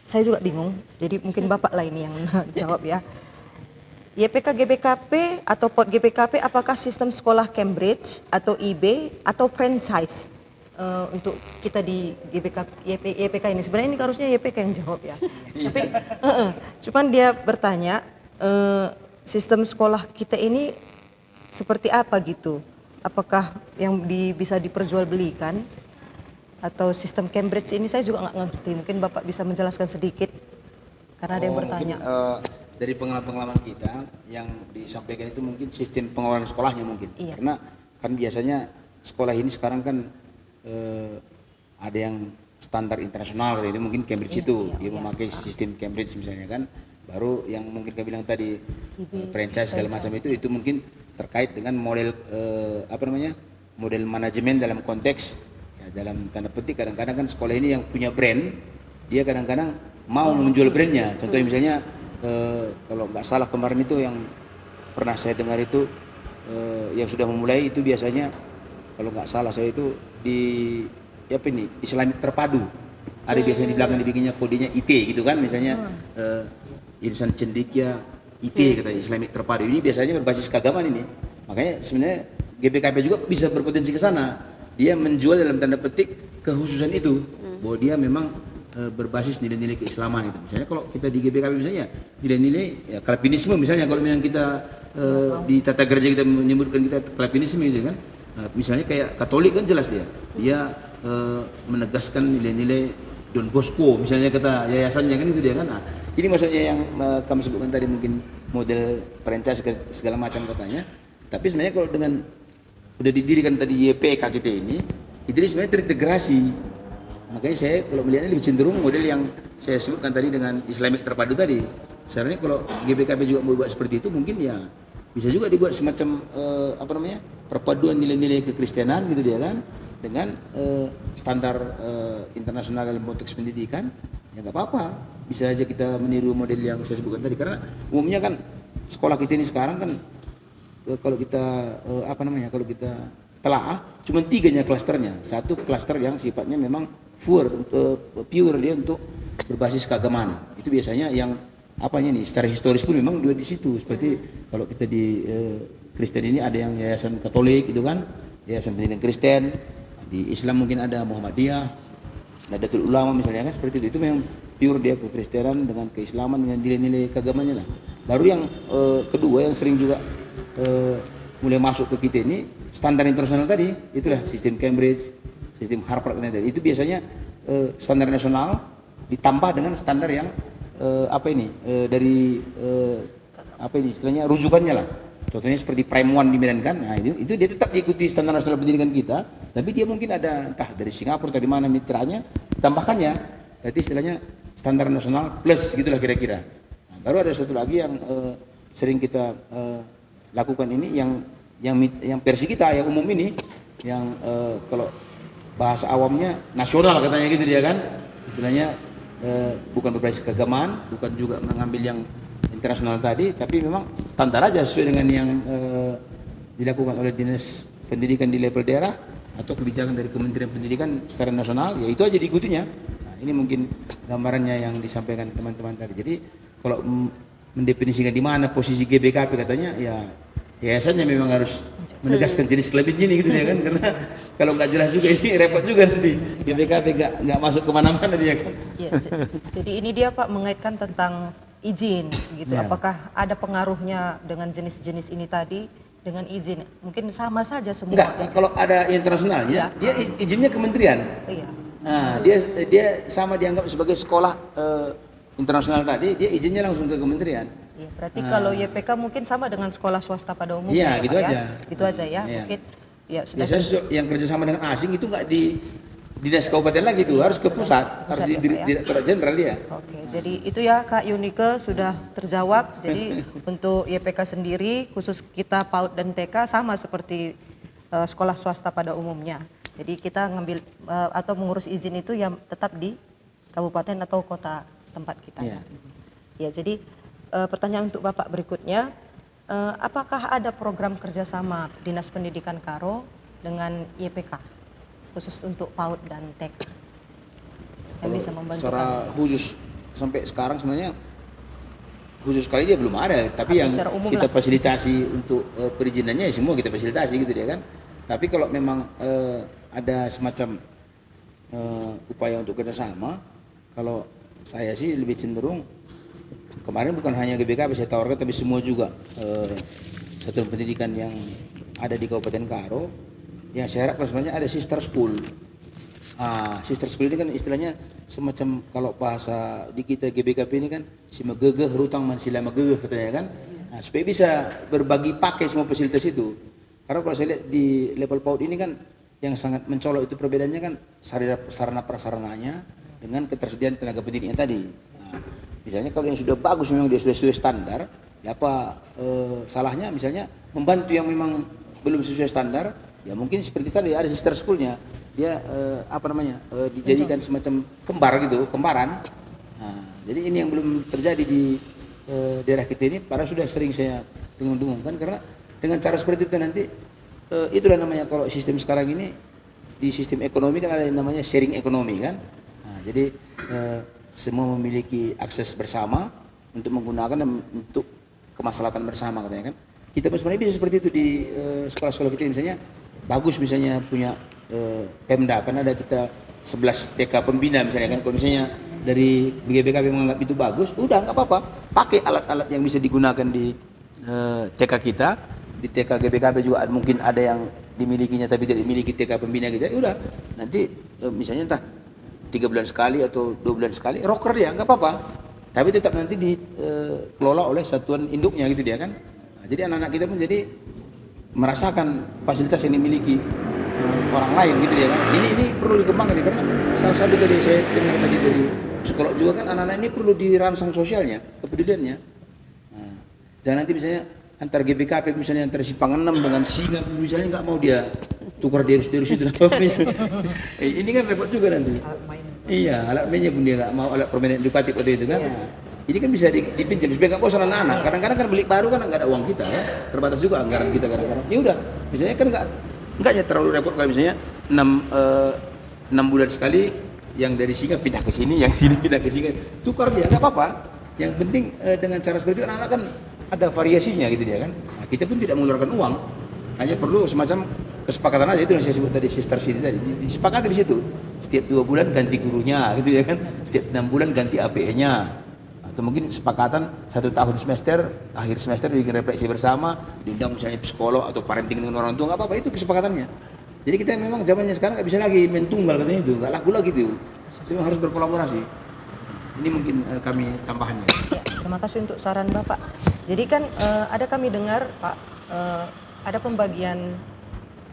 saya juga bingung, jadi mungkin Bapak lah ini yang jawab ya. Y P K G B K P atau PAUD G B K P, apakah sistem sekolah Cambridge atau I B atau franchise, eh, untuk kita di G B K, Y P, Y P K ini? Sebenarnya ini harusnya Y P K yang jawab ya. Tapi, heeh, cuman dia bertanya, eh, sistem sekolah kita ini seperti apa gitu? Apakah yang di, bisa diperjualbelikan atau sistem Cambridge ini? Saya juga nggak ngerti. Mungkin Bapak bisa menjelaskan sedikit karena ada yang Oh, bertanya. Mungkin, eh, dari pengalaman-pengalaman kita yang disampaikan itu mungkin sistem pengelolaan sekolahnya mungkin. Iya. Karena kan biasanya sekolah ini sekarang kan, eh, ada yang standar internasional gitu, itu mungkin Cambridge Iya, itu iya, dia iya. Memakai sistem Cambridge misalnya kan. Baru yang mungkin kami bilang tadi, I B, eh, franchise segala macam franchise. Itu itu mungkin terkait dengan model, eh, apa namanya, model manajemen dalam konteks, ya, dalam tanda petik, kadang-kadang kan sekolah ini yang punya brand, dia kadang-kadang mau menjual brandnya. Contohnya misalnya, eh, kalau nggak salah kemarin itu yang pernah saya dengar itu, eh, yang sudah memulai itu biasanya, kalau nggak salah saya itu di, ya, apa ini, Islamic Terpadu. Ada biasanya di belakang dibikinnya kodenya I T gitu kan, misalnya, eh, Insan Cendekia I T, kata Islamic Terpadu. Ini biasanya berbasis keagamaan ini. Makanya sebenarnya G B K P juga bisa berpotensi ke sana. Dia menjual dalam tanda petik kekhususan itu, bahwa dia memang, eh, berbasis nilai-nilai keislaman itu. Misalnya kalau kita di G B K P misalnya, nilai-nilai, ya, Calvinisme misalnya, kalau memang kita, eh, di tata gereja kita menyebutkan kita Calvinisme gitu kan. Nah, misalnya kayak Katolik kan jelas dia, dia, eh, menegaskan nilai-nilai Don Bosco misalnya, kata yayasannya kan itu dia kan. Nah, ini maksudnya yang, eh, kami sebutkan tadi, mungkin model franchise ke segala macam katanya. Tapi sebenarnya kalau dengan udah didirikan tadi Y P K kita ini, itu dia sebenarnya terintegrasi. Makanya saya kalau melihatnya lebih cenderung model yang saya sebutkan tadi dengan Islamic Terpadu tadi. Sebenarnya kalau G B K P juga mau buat seperti itu, mungkin ya bisa juga dibuat semacam, eh, apa namanya, perpaduan nilai-nilai kekristenan gitu dia kan, dengan, eh, standar, eh, internasional dalam konteks pendidikan. Ya nggak apa-apa, bisa aja kita meniru model yang saya sebutkan tadi, karena umumnya kan sekolah kita ini sekarang kan, eh, kalau kita, eh, apa namanya, kalau kita telaah, cuma tiganya klasternya. Satu klaster yang sifatnya memang pure, eh, pure dia untuk berbasis keagamaan. Itu biasanya yang, apanya nih, secara historis pun memang juga di situ. Seperti kalau kita di, eh, Kristen ini ada yang yayasan Katolik gitu kan, yayasan pendidikan Kristen. Di Islam mungkin ada Muhammadiyah, Nahdlatul Ulama misalnya kan, seperti itu. Itu memang pure dia kekristenan dengan keislaman dengan nilai-nilai keagamannya lah. Baru yang, eh, kedua yang sering juga, eh, mulai masuk ke kita ini standar internasional tadi, itulah sistem Cambridge, sistem Harvard dan lain-lain. Itu biasanya, eh, standar nasional ditambah dengan standar yang, eh, apa ini, eh, dari, eh, apa ini istilahnya, rujukannya lah. Contohnya seperti Prime One di Medan kan, nah itu, itu dia tetap diikuti standar nasional pendidikan kita, tapi dia mungkin ada entah dari Singapura atau di mana mitranya, ditambahkannya. Berarti istilahnya standar nasional plus gitulah kira-kira. Nah, baru ada satu lagi yang, eh, sering kita, eh, lakukan ini, yang, yang mit-, yang versi kita yang umum ini, yang, eh, kalau bahasa awamnya nasional katanya gitu dia kan, istilahnya, eh, bukan berbasis keagamaan, bukan juga mengambil yang internasional tadi, tapi memang standar aja sesuai dengan yang, eh, dilakukan oleh dinas pendidikan di level daerah atau kebijakan dari Kementerian Pendidikan secara nasional, ya itu aja diikutinya. Nah, ini mungkin gambarannya yang disampaikan teman-teman tadi. Jadi kalau, mm, mendefinisikan di mana posisi G B K P katanya, ya yayasannya memang harus menegaskan jenis kelamin ini gitu ya kan, karena kalau nggak jelas juga ini repot juga nanti, G B K P nggak, nggak masuk kemana-mana dia kan. Iya, j- jadi ini dia Pak mengaitkan tentang izin gitu. Ya. Apakah ada pengaruhnya dengan jenis-jenis ini tadi dengan izin? Mungkin sama saja semua Enggak, izin. Kalau ada internasionalnya, Ya. Dia i- izinnya kementerian. Iya. Nah, dia dia sama dianggap sebagai sekolah, eh, internasional tadi, dia izinnya langsung ke kementerian. Iya, berarti kalau Y P K mungkin sama dengan sekolah swasta pada umumnya Iya, ya, gitu Pak, aja. Ya? Gitu aja ya. Iya. Mungkin ya sudah Biasanya ter- sesu- yang kerja sama dengan asing itu nggak di dinas kabupaten lagi itu, harus ke pusat, harus Pusat di ya, dir- Pak, ya? Direktorat Jenderal dia. Oke, jadi itu ya Kak Yunike sudah terjawab. Jadi untuk Y P K sendiri khusus kita PAUD dan T K sama seperti eh, sekolah swasta pada umumnya. Jadi kita ngambil eh, atau mengurus izin itu ya tetap di kabupaten atau kota tempat kita. Iya. Ya, jadi eh, pertanyaan untuk Bapak berikutnya, eh, apakah ada program kerjasama Dinas Pendidikan Karo dengan Y P K khusus untuk PAUD dan T K yang Kalau bisa membantu secara kami? Khusus sampai sekarang sebenarnya khusus sekali dia belum ada, tapi Atau yang secara umum kita lah. Fasilitasi untuk eh, perizinannya ya semua kita fasilitasi gitu dia kan. Tapi kalau memang eh, ada semacam eh, upaya untuk kerjasama, kalau saya sih lebih cenderung kemarin bukan hanya G B K P saya tawarkan, tapi semua juga eh, satuan pendidikan yang ada di Kabupaten Karo, yang saya harapkan sebenarnya ada sister school. Ah, sister school ini kan istilahnya semacam kalau bahasa di kita G B K P ini kan si megegeh rutang man si la megegeh katanya kan. Nah, supaya bisa berbagi pakai semua fasilitas itu. Karena kalau saya lihat di level PAUD ini kan yang sangat mencolok itu perbedaannya kan sarana, sarana prasarananya dengan ketersediaan tenaga pendidiknya tadi. Nah, misalnya kalau yang sudah bagus memang dia sudah sesuai standar, ya apa eh, salahnya misalnya membantu yang memang belum sesuai standar Ya mungkin seperti tadi ada sister schoolnya, dia eh, apa namanya eh, dijadikan semacam kembar gitu, kembaran. Nah, jadi ini yang belum terjadi di eh, daerah kita ini, padahal sudah sering saya dengung-dengungkan karena dengan cara seperti itu nanti eh, itulah namanya kalau sistem sekarang ini di sistem ekonomi kan ada yang namanya sharing ekonomi kan. Nah, jadi eh, semua memiliki akses bersama untuk menggunakan dan untuk kemaslahatan bersama katanya kan. Kita pun sebenarnya bisa seperti itu di eh, sekolah-sekolah kita misalnya bagus misalnya punya eh, Pemda kan ada kita sebelas T K pembina misalnya kan kalau misalnya dari B G B K P menganggap itu bagus, udah nggak apa-apa, pakai alat-alat yang bisa digunakan di eh, T K kita, di T K G B K P juga ada- mungkin ada yang dimilikinya tapi tidak dimiliki T K pembina kita, ya udah nanti eh, misalnya entah tiga bulan sekali atau dua bulan sekali roker dia nggak apa-apa, tapi tetap nanti dikelola oleh satuan induknya gitu dia kan. Nah, jadi anak-anak kita pun jadi merasakan fasilitas yang dimiliki eh, orang lain gitu dia kan. Ini ini perlu dikembangkan ya, karena salah satu tadi saya dengar tadi dari psikolog juga kan anak-anak ini perlu dirangsang sosialnya, kepeduliannya. Nah, jangan nanti misalnya antar G B K P misalnya antar Simpang Enam dengan Singa misalnya nggak mau dia tukar derus-derus itu. Eh, ini kan repot juga nanti. Alat main. Iya, alat mainnya pun dia nggak mau, alat permainan edukatif waktu itu kan. Iya. Ini kan bisa di- dipinjam supaya nggak bosan anak-anak. Kadang-kadang kan beli baru kan nggak ada uang kita ya, terbatas juga anggaran kita kadang-kadang. Ya udah, misalnya kan nggak nggak ya terlalu repot kalau misalnya enam eh, enam bulan sekali yang dari Singa pindah ke sini, yang sini pindah ke Singa, tukar dia nggak apa-apa. Yang penting eh, dengan cara seperti itu anak-anak kan ada variasinya gitu dia kan. Nah, kita pun tidak mengeluarkan uang, hanya perlu semacam kesepakatan aja itu yang saya sebut tadi sister city tadi. Di- Disepakati di situ setiap dua bulan ganti gurunya gitu ya kan, setiap enam bulan ganti A P E-nya. Atau mungkin sepakatan satu tahun semester, akhir semester bikin refleksi bersama, diundang misalnya psikolog atau parenting dengan orang tua, nggak apa-apa, itu kesepakatannya. Jadi kita memang zamannya sekarang nggak bisa lagi main tunggal katanya itu, nggak laku lagi itu. Itu memang harus berkolaborasi. Ini mungkin eh, kami tambahannya. Ya, terima kasih untuk saran Bapak. Jadi kan eh, ada kami dengar Pak, eh, ada pembagian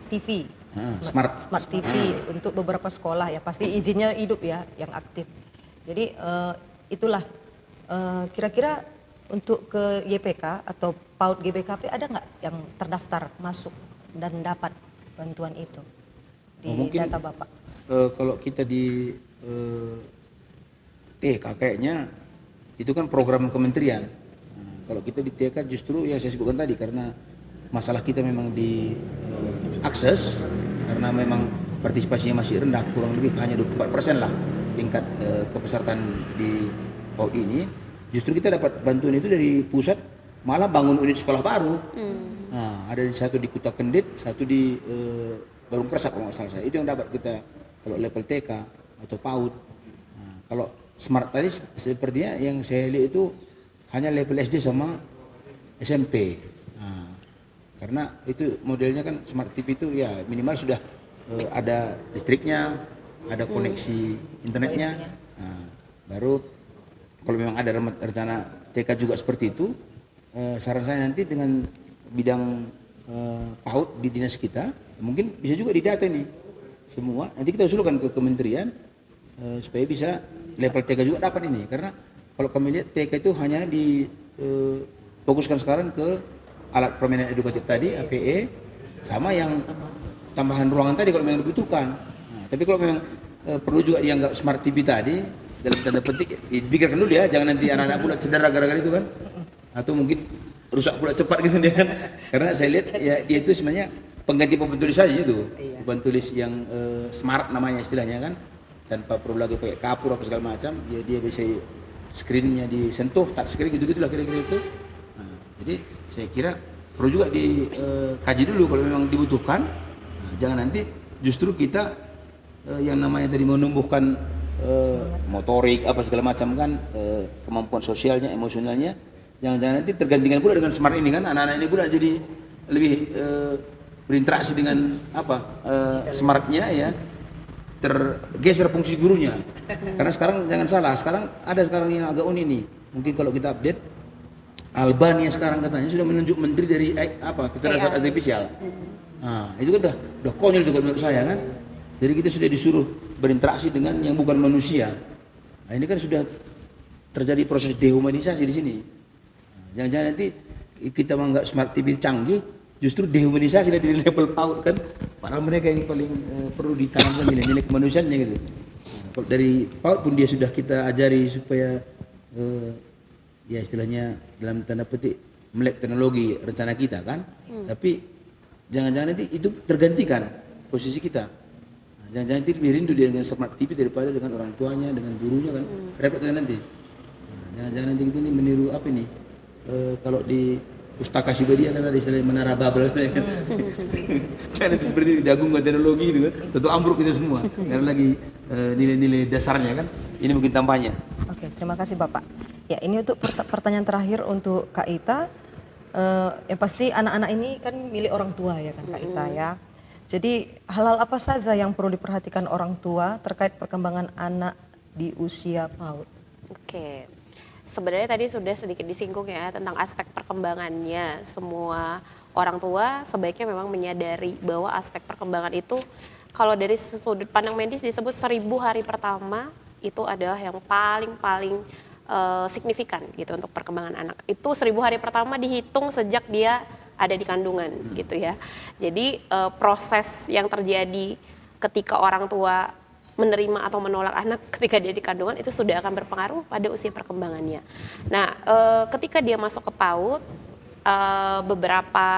T V, Ah, smart, smart. smart T V untuk beberapa sekolah ya. Pasti izinnya hidup ya, yang aktif. Jadi eh, itulah eh, kira-kira untuk ke Y P K atau PAUD G B K P ada nggak yang terdaftar masuk dan dapat bantuan itu di Oh, mungkin data Bapak? eh, kalau kita di eh, T K kayaknya itu kan program kementerian. Nah, kalau kita di T K justru yang saya sebutkan tadi karena masalah kita memang di eh, akses karena memang partisipasinya masih rendah, kurang lebih hanya dua puluh empat persen lah tingkat eh, kepesertaan di PAUD ini. Justru kita dapat bantuan itu dari pusat, malah bangun unit sekolah baru. Nah, ada di satu di Kuta Kendit, satu di eh, Barung Kersap kalau nggak salah saya. Itu yang dapat kita kalau level T K atau PAUD. Nah, kalau smart tadi se- sepertinya yang saya lihat itu hanya level S D sama S M P. Nah, karena itu modelnya kan smart T V itu ya minimal sudah eh, ada listriknya, ada koneksi internetnya. Nah, baru kalau memang ada rem- rencana T K juga seperti itu, eh, saran saya nanti dengan bidang eh, PAUD di dinas kita, mungkin bisa juga didata ini semua. Nanti kita usulkan ke kementerian eh, supaya bisa level T K juga dapat ini. Karena kalau kami lihat T K itu hanya di eh, fokuskan sekarang ke alat permainan edukatif tadi, A P E, sama yang tambahan ruangan tadi kalau memang dibutuhkan. Nah, tapi kalau memang eh, perlu juga dianggap smart T V tadi dalam tanda petik, ya, dipikirkan dulu ya, jangan nanti anak-anak pula cedera gara-gara itu kan, atau mungkin rusak pula cepat gitu dia kan. Karena saya lihat ya dia itu sebenarnya pengganti papan tulis saja itu, papan tulis yang eh, smart namanya istilahnya kan, tanpa perlu lagi pakai kapur apa segala macam, ya dia bisa screennya disentuh, touch screen gitu gitulah kira-kira itu. Nah, jadi saya kira perlu juga dikaji dulu kalau memang dibutuhkan. Nah, jangan nanti justru kita eh, yang namanya tadi menumbuhkan eh, motorik apa segala macam kan, eh, kemampuan sosialnya, emosionalnya, jangan-jangan nanti tergantikan pula dengan smart ini kan, anak-anak ini pula jadi lebih eh, berinteraksi dengan apa eh, smartnya ya, tergeser fungsi gurunya. Karena sekarang jangan salah, sekarang ada sekarang yang agak unik nih. Mungkin kalau kita update, Albania sekarang katanya sudah menunjuk menteri dari eh, apa kecerdasan A I. Artificial. Nah, itu kan udah udah konyol juga menurut saya kan. Jadi kita sudah disuruh berinteraksi dengan yang bukan manusia. Nah, ini kan sudah terjadi proses dehumanisasi di sini. Nah, jangan-jangan nanti kita menganggap smart T V canggih, justru dehumanisasi nanti di level PAUD kan. Padahal mereka yang paling eh, perlu ditanamkan nilai-nilai kemanusiaannya gitu. Nah, kalau dari PAUD pun dia sudah kita ajari supaya eh, ya istilahnya dalam tanda petik melek teknologi rencana kita kan. Tapi jangan-jangan nanti itu tergantikan posisi kita. Nah, jangan-jangan nanti lebih rindu dia dengan smart T V daripada dengan orang tuanya, dengan gurunya kan. Repot kan nanti. Nah, jangan-jangan nanti kita ini meniru apa ini? Eh, kalau di pustaka si Badia kan ada istilah menara Babel kan. Jangan nanti seperti itu diagungkan teknologi itu kan. Tentu ambruk kita semua. Karena lagi eh, nilai-nilai dasarnya kan. Ini mungkin tambahnya. Oke, terima kasih Bapak. Ya, ini untuk pert- pertanyaan terakhir untuk Kak Ita. Eh, yang pasti anak-anak ini kan milik orang tua ya kan Kak Ita ya. Jadi hal-hal apa saja yang perlu diperhatikan orang tua terkait perkembangan anak di usia PAUD? Oke, sebenarnya tadi sudah sedikit disinggung ya tentang aspek perkembangannya. Semua orang tua sebaiknya memang menyadari bahwa aspek perkembangan itu, kalau dari sudut pandang medis, disebut seribu hari pertama itu adalah yang paling-paling eh, signifikan gitu untuk perkembangan anak. Itu seribu hari pertama dihitung sejak dia ada di kandungan gitu ya. Jadi eh, proses yang terjadi ketika orang tua menerima atau menolak anak ketika dia di kandungan itu sudah akan berpengaruh pada usia perkembangannya. Nah, eh, ketika dia masuk ke PAUD, eh, beberapa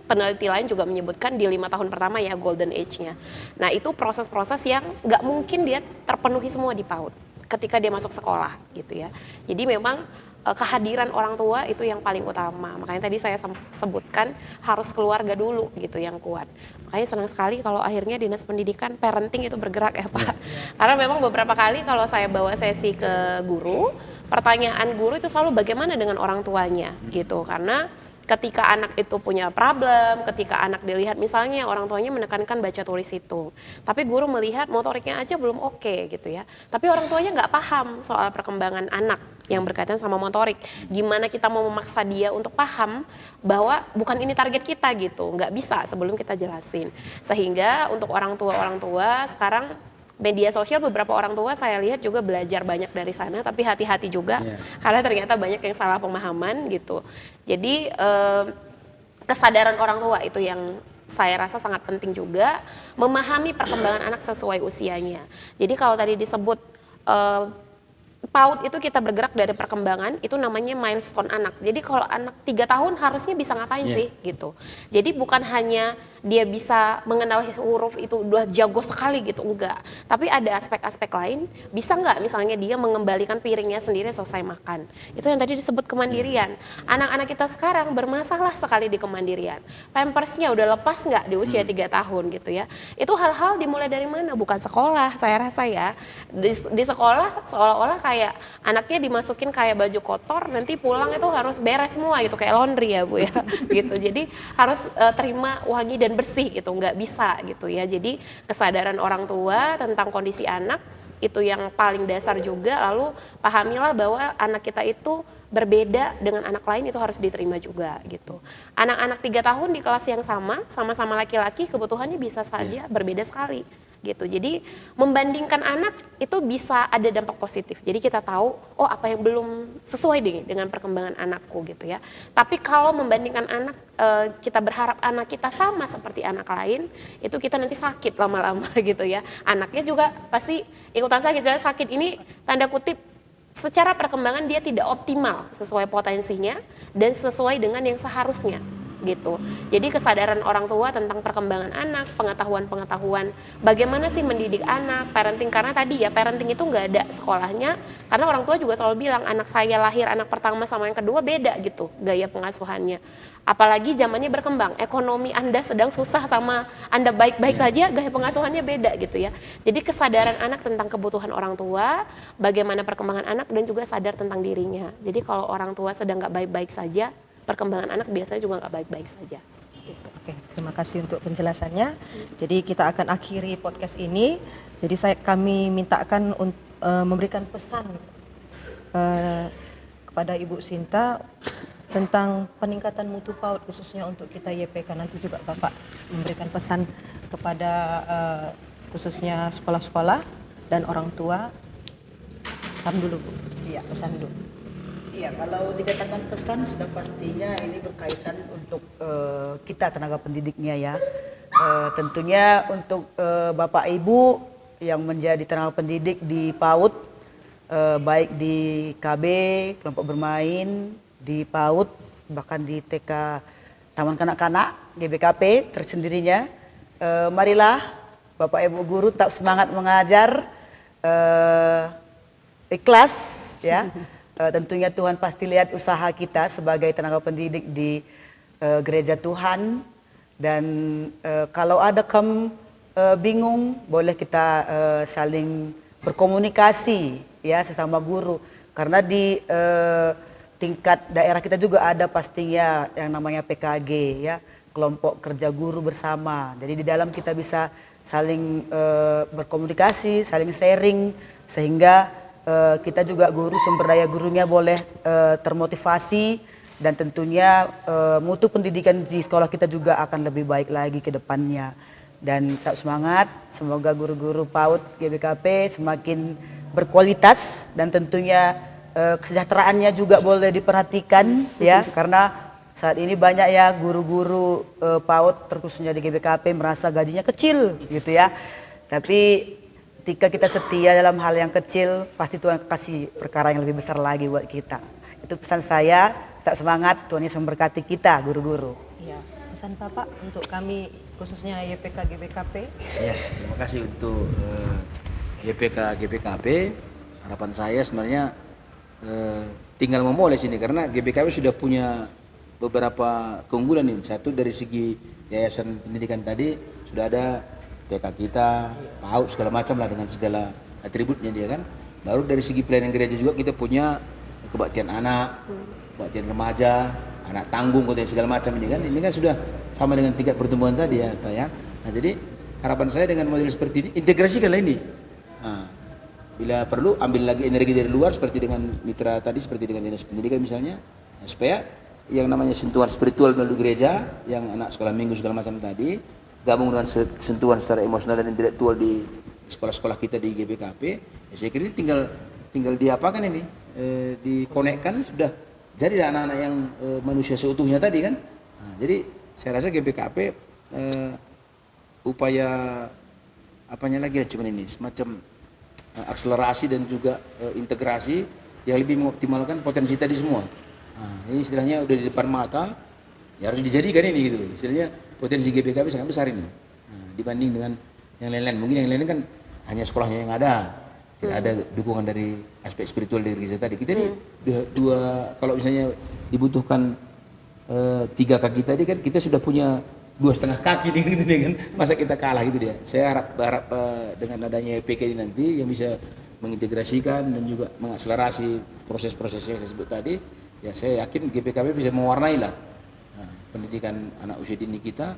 peneliti lain juga menyebutkan di lima tahun pertama ya, golden age-nya. Nah, itu proses-proses yang nggak mungkin dia terpenuhi semua di PAUD ketika dia masuk sekolah gitu ya. Jadi memang eh, kehadiran orang tua itu yang paling utama. Makanya tadi saya sem- sebutkan harus keluarga dulu gitu yang kuat. Makanya senang sekali kalau akhirnya Dinas Pendidikan, parenting itu bergerak ya Pak. Karena memang beberapa kali kalau saya bawa sesi ke guru, pertanyaan guru itu selalu bagaimana dengan orang tuanya gitu. Karena ketika anak itu punya problem, ketika anak dilihat misalnya orang tuanya menekankan baca tulis hitung, tapi guru melihat motoriknya aja belum oke gitu ya, tapi orang tuanya nggak paham soal perkembangan anak yang berkaitan sama motorik. Gimana kita mau memaksa dia untuk paham bahwa bukan ini target kita gitu, nggak bisa sebelum kita jelasin. Sehingga untuk orang tua-orang tua sekarang, media sosial, beberapa orang tua saya lihat juga belajar banyak dari sana, tapi hati-hati juga karena ternyata banyak yang salah pemahaman gitu. Jadi eh, kesadaran orang tua itu yang saya rasa sangat penting juga, memahami perkembangan anak sesuai usianya. Jadi kalau tadi disebut eh, PAUD itu kita bergerak dari perkembangan, itu namanya milestone anak. Jadi kalau anak tiga tahun harusnya bisa ngapain sih gitu. Jadi bukan hanya dia bisa mengenal huruf itu udah jago sekali gitu, enggak. Tapi ada aspek-aspek lain, bisa nggak misalnya dia mengembalikan piringnya sendiri selesai makan. Itu yang tadi disebut kemandirian. Anak-anak kita sekarang bermasalah sekali di kemandirian. Pampersnya udah lepas nggak di usia tiga tahun gitu ya. Itu hal-hal dimulai dari mana? Bukan sekolah, saya rasa ya. Di, di sekolah seolah-olah kayak anaknya dimasukin kayak baju kotor, nanti pulang itu harus beres semua gitu, kayak laundry ya Bu ya. Gitu. Jadi harus eh, terima wangi dan bersih gitu, nggak bisa gitu ya. Jadi kesadaran orang tua tentang kondisi anak itu yang paling dasar juga, lalu pahamilah bahwa anak kita itu berbeda dengan anak lain, itu harus diterima juga gitu. Anak-anak tiga tahun di kelas yang sama, sama-sama laki-laki, kebutuhannya bisa saja berbeda sekali gitu. Jadi membandingkan anak itu bisa ada dampak positif. Jadi kita tahu, oh, apa yang belum sesuai deh dengan perkembangan anakku gitu ya. Tapi kalau membandingkan anak eh, kita berharap anak kita sama seperti anak lain, itu kita nanti sakit lama-lama gitu ya. Anaknya juga pasti ikutan sakit. Jadi sakit ini tanda kutip secara perkembangan dia tidak optimal sesuai potensinya dan sesuai dengan yang seharusnya gitu. Jadi kesadaran orang tua tentang perkembangan anak, pengetahuan-pengetahuan bagaimana sih mendidik anak, parenting, karena tadi ya, parenting itu nggak ada sekolahnya, karena orang tua juga selalu bilang anak saya lahir, anak pertama sama yang kedua beda gitu gaya pengasuhannya. Apalagi zamannya berkembang, ekonomi Anda sedang susah sama Anda baik-baik saja, gaya pengasuhannya beda gitu ya. Jadi kesadaran anak tentang kebutuhan orang tua, bagaimana perkembangan anak, dan juga sadar tentang dirinya. Jadi kalau orang tua sedang nggak baik-baik saja, perkembangan anak biasanya juga nggak baik-baik saja. Oke, terima kasih untuk penjelasannya. Jadi kita akan akhiri podcast ini. Jadi saya, kami mintakan untuk eh, memberikan pesan eh, kepada Ibu Sinta tentang peningkatan mutu PAUD khususnya untuk kita Y P K. Nanti juga Bapak memberikan pesan kepada eh, khususnya sekolah-sekolah dan orang tua. Kam dulu Bu, ya pesan dulu. Iya, kalau dikatakan pesan sudah pastinya ini berkaitan untuk eh, kita tenaga pendidiknya ya. Eh, tentunya untuk, eh, Bapak Ibu yang menjadi tenaga pendidik di PAUD, eh, baik di K B, kelompok bermain, di PAUD, bahkan di T K Taman Kanak-kanak, G B K P tersendirinya. Eh, marilah Bapak Ibu guru tetap semangat mengajar, eh, ikhlas, ya. Eh, tentunya Tuhan pasti lihat usaha kita sebagai tenaga pendidik di, eh, gereja Tuhan. Dan, eh, kalau ada kam, eh, bingung, boleh kita, eh, saling berkomunikasi, ya, sesama guru. Karena di, eh, tingkat daerah kita juga ada pastinya yang namanya P K G, ya, kelompok kerja guru bersama. Jadi di dalam kita bisa saling, eh, berkomunikasi, saling sharing, sehingga, eh, kita juga guru, sumber daya gurunya boleh, eh, termotivasi, dan tentunya, eh, mutu pendidikan di sekolah kita juga akan lebih baik lagi ke depannya. Dan tetap semangat, semoga guru-guru PAUD G B K P semakin berkualitas dan tentunya, eh, kesejahteraannya juga boleh diperhatikan, ya, karena saat ini banyak, ya, guru-guru, eh, PAUD, terkhususnya di G B K P, merasa gajinya kecil gitu, ya. Tapi ketika kita setia dalam hal yang kecil, pasti Tuhan kasih perkara yang lebih besar lagi buat kita. Itu pesan saya, tetap semangat, Tuhan Yesus memberkati kita guru-guru. Ya, pesan Bapak untuk kami, khususnya Y P K G B K P. Ya, terima kasih untuk, eh, Y P K G B K P. Harapan saya sebenarnya, eh, tinggal memoles ini, karena G B K P sudah punya beberapa keunggulan ini. Satu, dari segi yayasan pendidikan tadi, sudah ada T K kita, PAUD, segala macam lah, dengan segala atributnya dia, kan. Baru dari segi pelayanan gereja juga kita punya kebaktian anak, kebaktian remaja, anak tanggung, katanya, segala macam ini, kan. Ini kan sudah sama dengan tingkat pertumbuhan tadi, ya, ta, ya. Nah, jadi harapan saya dengan model seperti ini, integrasikanlah ini. Nah, bila perlu, ambil lagi energi dari luar, seperti dengan mitra tadi, seperti dengan dinas pendidikan misalnya. Nah, supaya yang namanya sentuhan spiritual melalui gereja, yang anak sekolah minggu segala macam tadi, gabung dengan se-, sentuhan secara emosional dan intelektual di sekolah-sekolah kita di G B K P, ya, saya kira ini tinggal, tinggal diapakan ini, eh, dikonekkan, sudah jadilah anak-anak yang, eh, manusia seutuhnya tadi, kan. Nah, jadi saya rasa G B K P, eh, upaya, apanya lagi lah, cuman ini semacam, eh, akselerasi dan juga, eh, integrasi yang lebih mengoptimalkan potensi tadi semua. Nah, ini istilahnya udah di depan mata, ya harus dijadikan ini gitu. Istilahnya potensi G B K P sangat besar ini. Nah, dibanding dengan yang lain-lain. Mungkin yang lain kan hanya sekolahnya yang ada, tidak ada dukungan dari aspek spiritual dari gereja tadi. Kita ini dua, dua, kalau misalnya dibutuhkan, eh, tiga kaki tadi, kan kita sudah punya dua setengah kaki nih, gitu nih, kan. Masa kita kalah gitu dia. Saya harap, harap, eh, dengan adanya Y P K ini nanti yang bisa mengintegrasikan dan juga mengakselerasi proses-proses yang saya sebut tadi, ya, saya yakin G P K P bisa mewarnai lah, nah, pendidikan anak usia dini kita,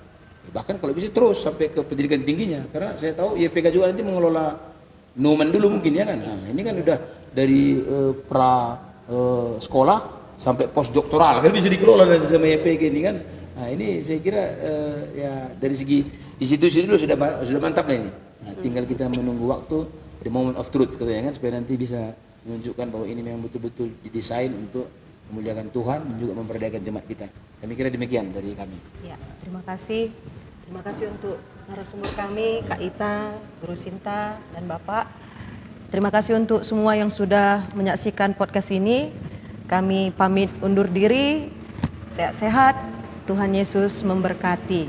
bahkan kalau bisa terus sampai ke pendidikan tingginya, karena saya tahu Y P K juga nanti mengelola Nomen dulu mungkin, ya, kan. Nah, ini kan udah dari, eh, pra, eh, sekolah sampai pos doktoral, kan, bisa dikelola nanti sama Y P K ini, kan. Nah, ini saya kira, eh, ya, dari segi institusi dulu sudah ma-, sudah mantap lah ini. Nah, tinggal kita menunggu waktu, the moment of truth, katanya, kan, supaya nanti bisa menunjukkan bahwa ini memang betul-betul didesain untuk memuliakan Tuhan dan juga memberdayakan jemaat kita. Kami kira demikian dari kami. Ya, terima kasih. Terima kasih untuk narasumber kami, Kak Ita, Guru Sinta, dan Bapak. Terima kasih untuk semua yang sudah menyaksikan podcast ini. Kami pamit undur diri. Sehat-sehat. Tuhan Yesus memberkati.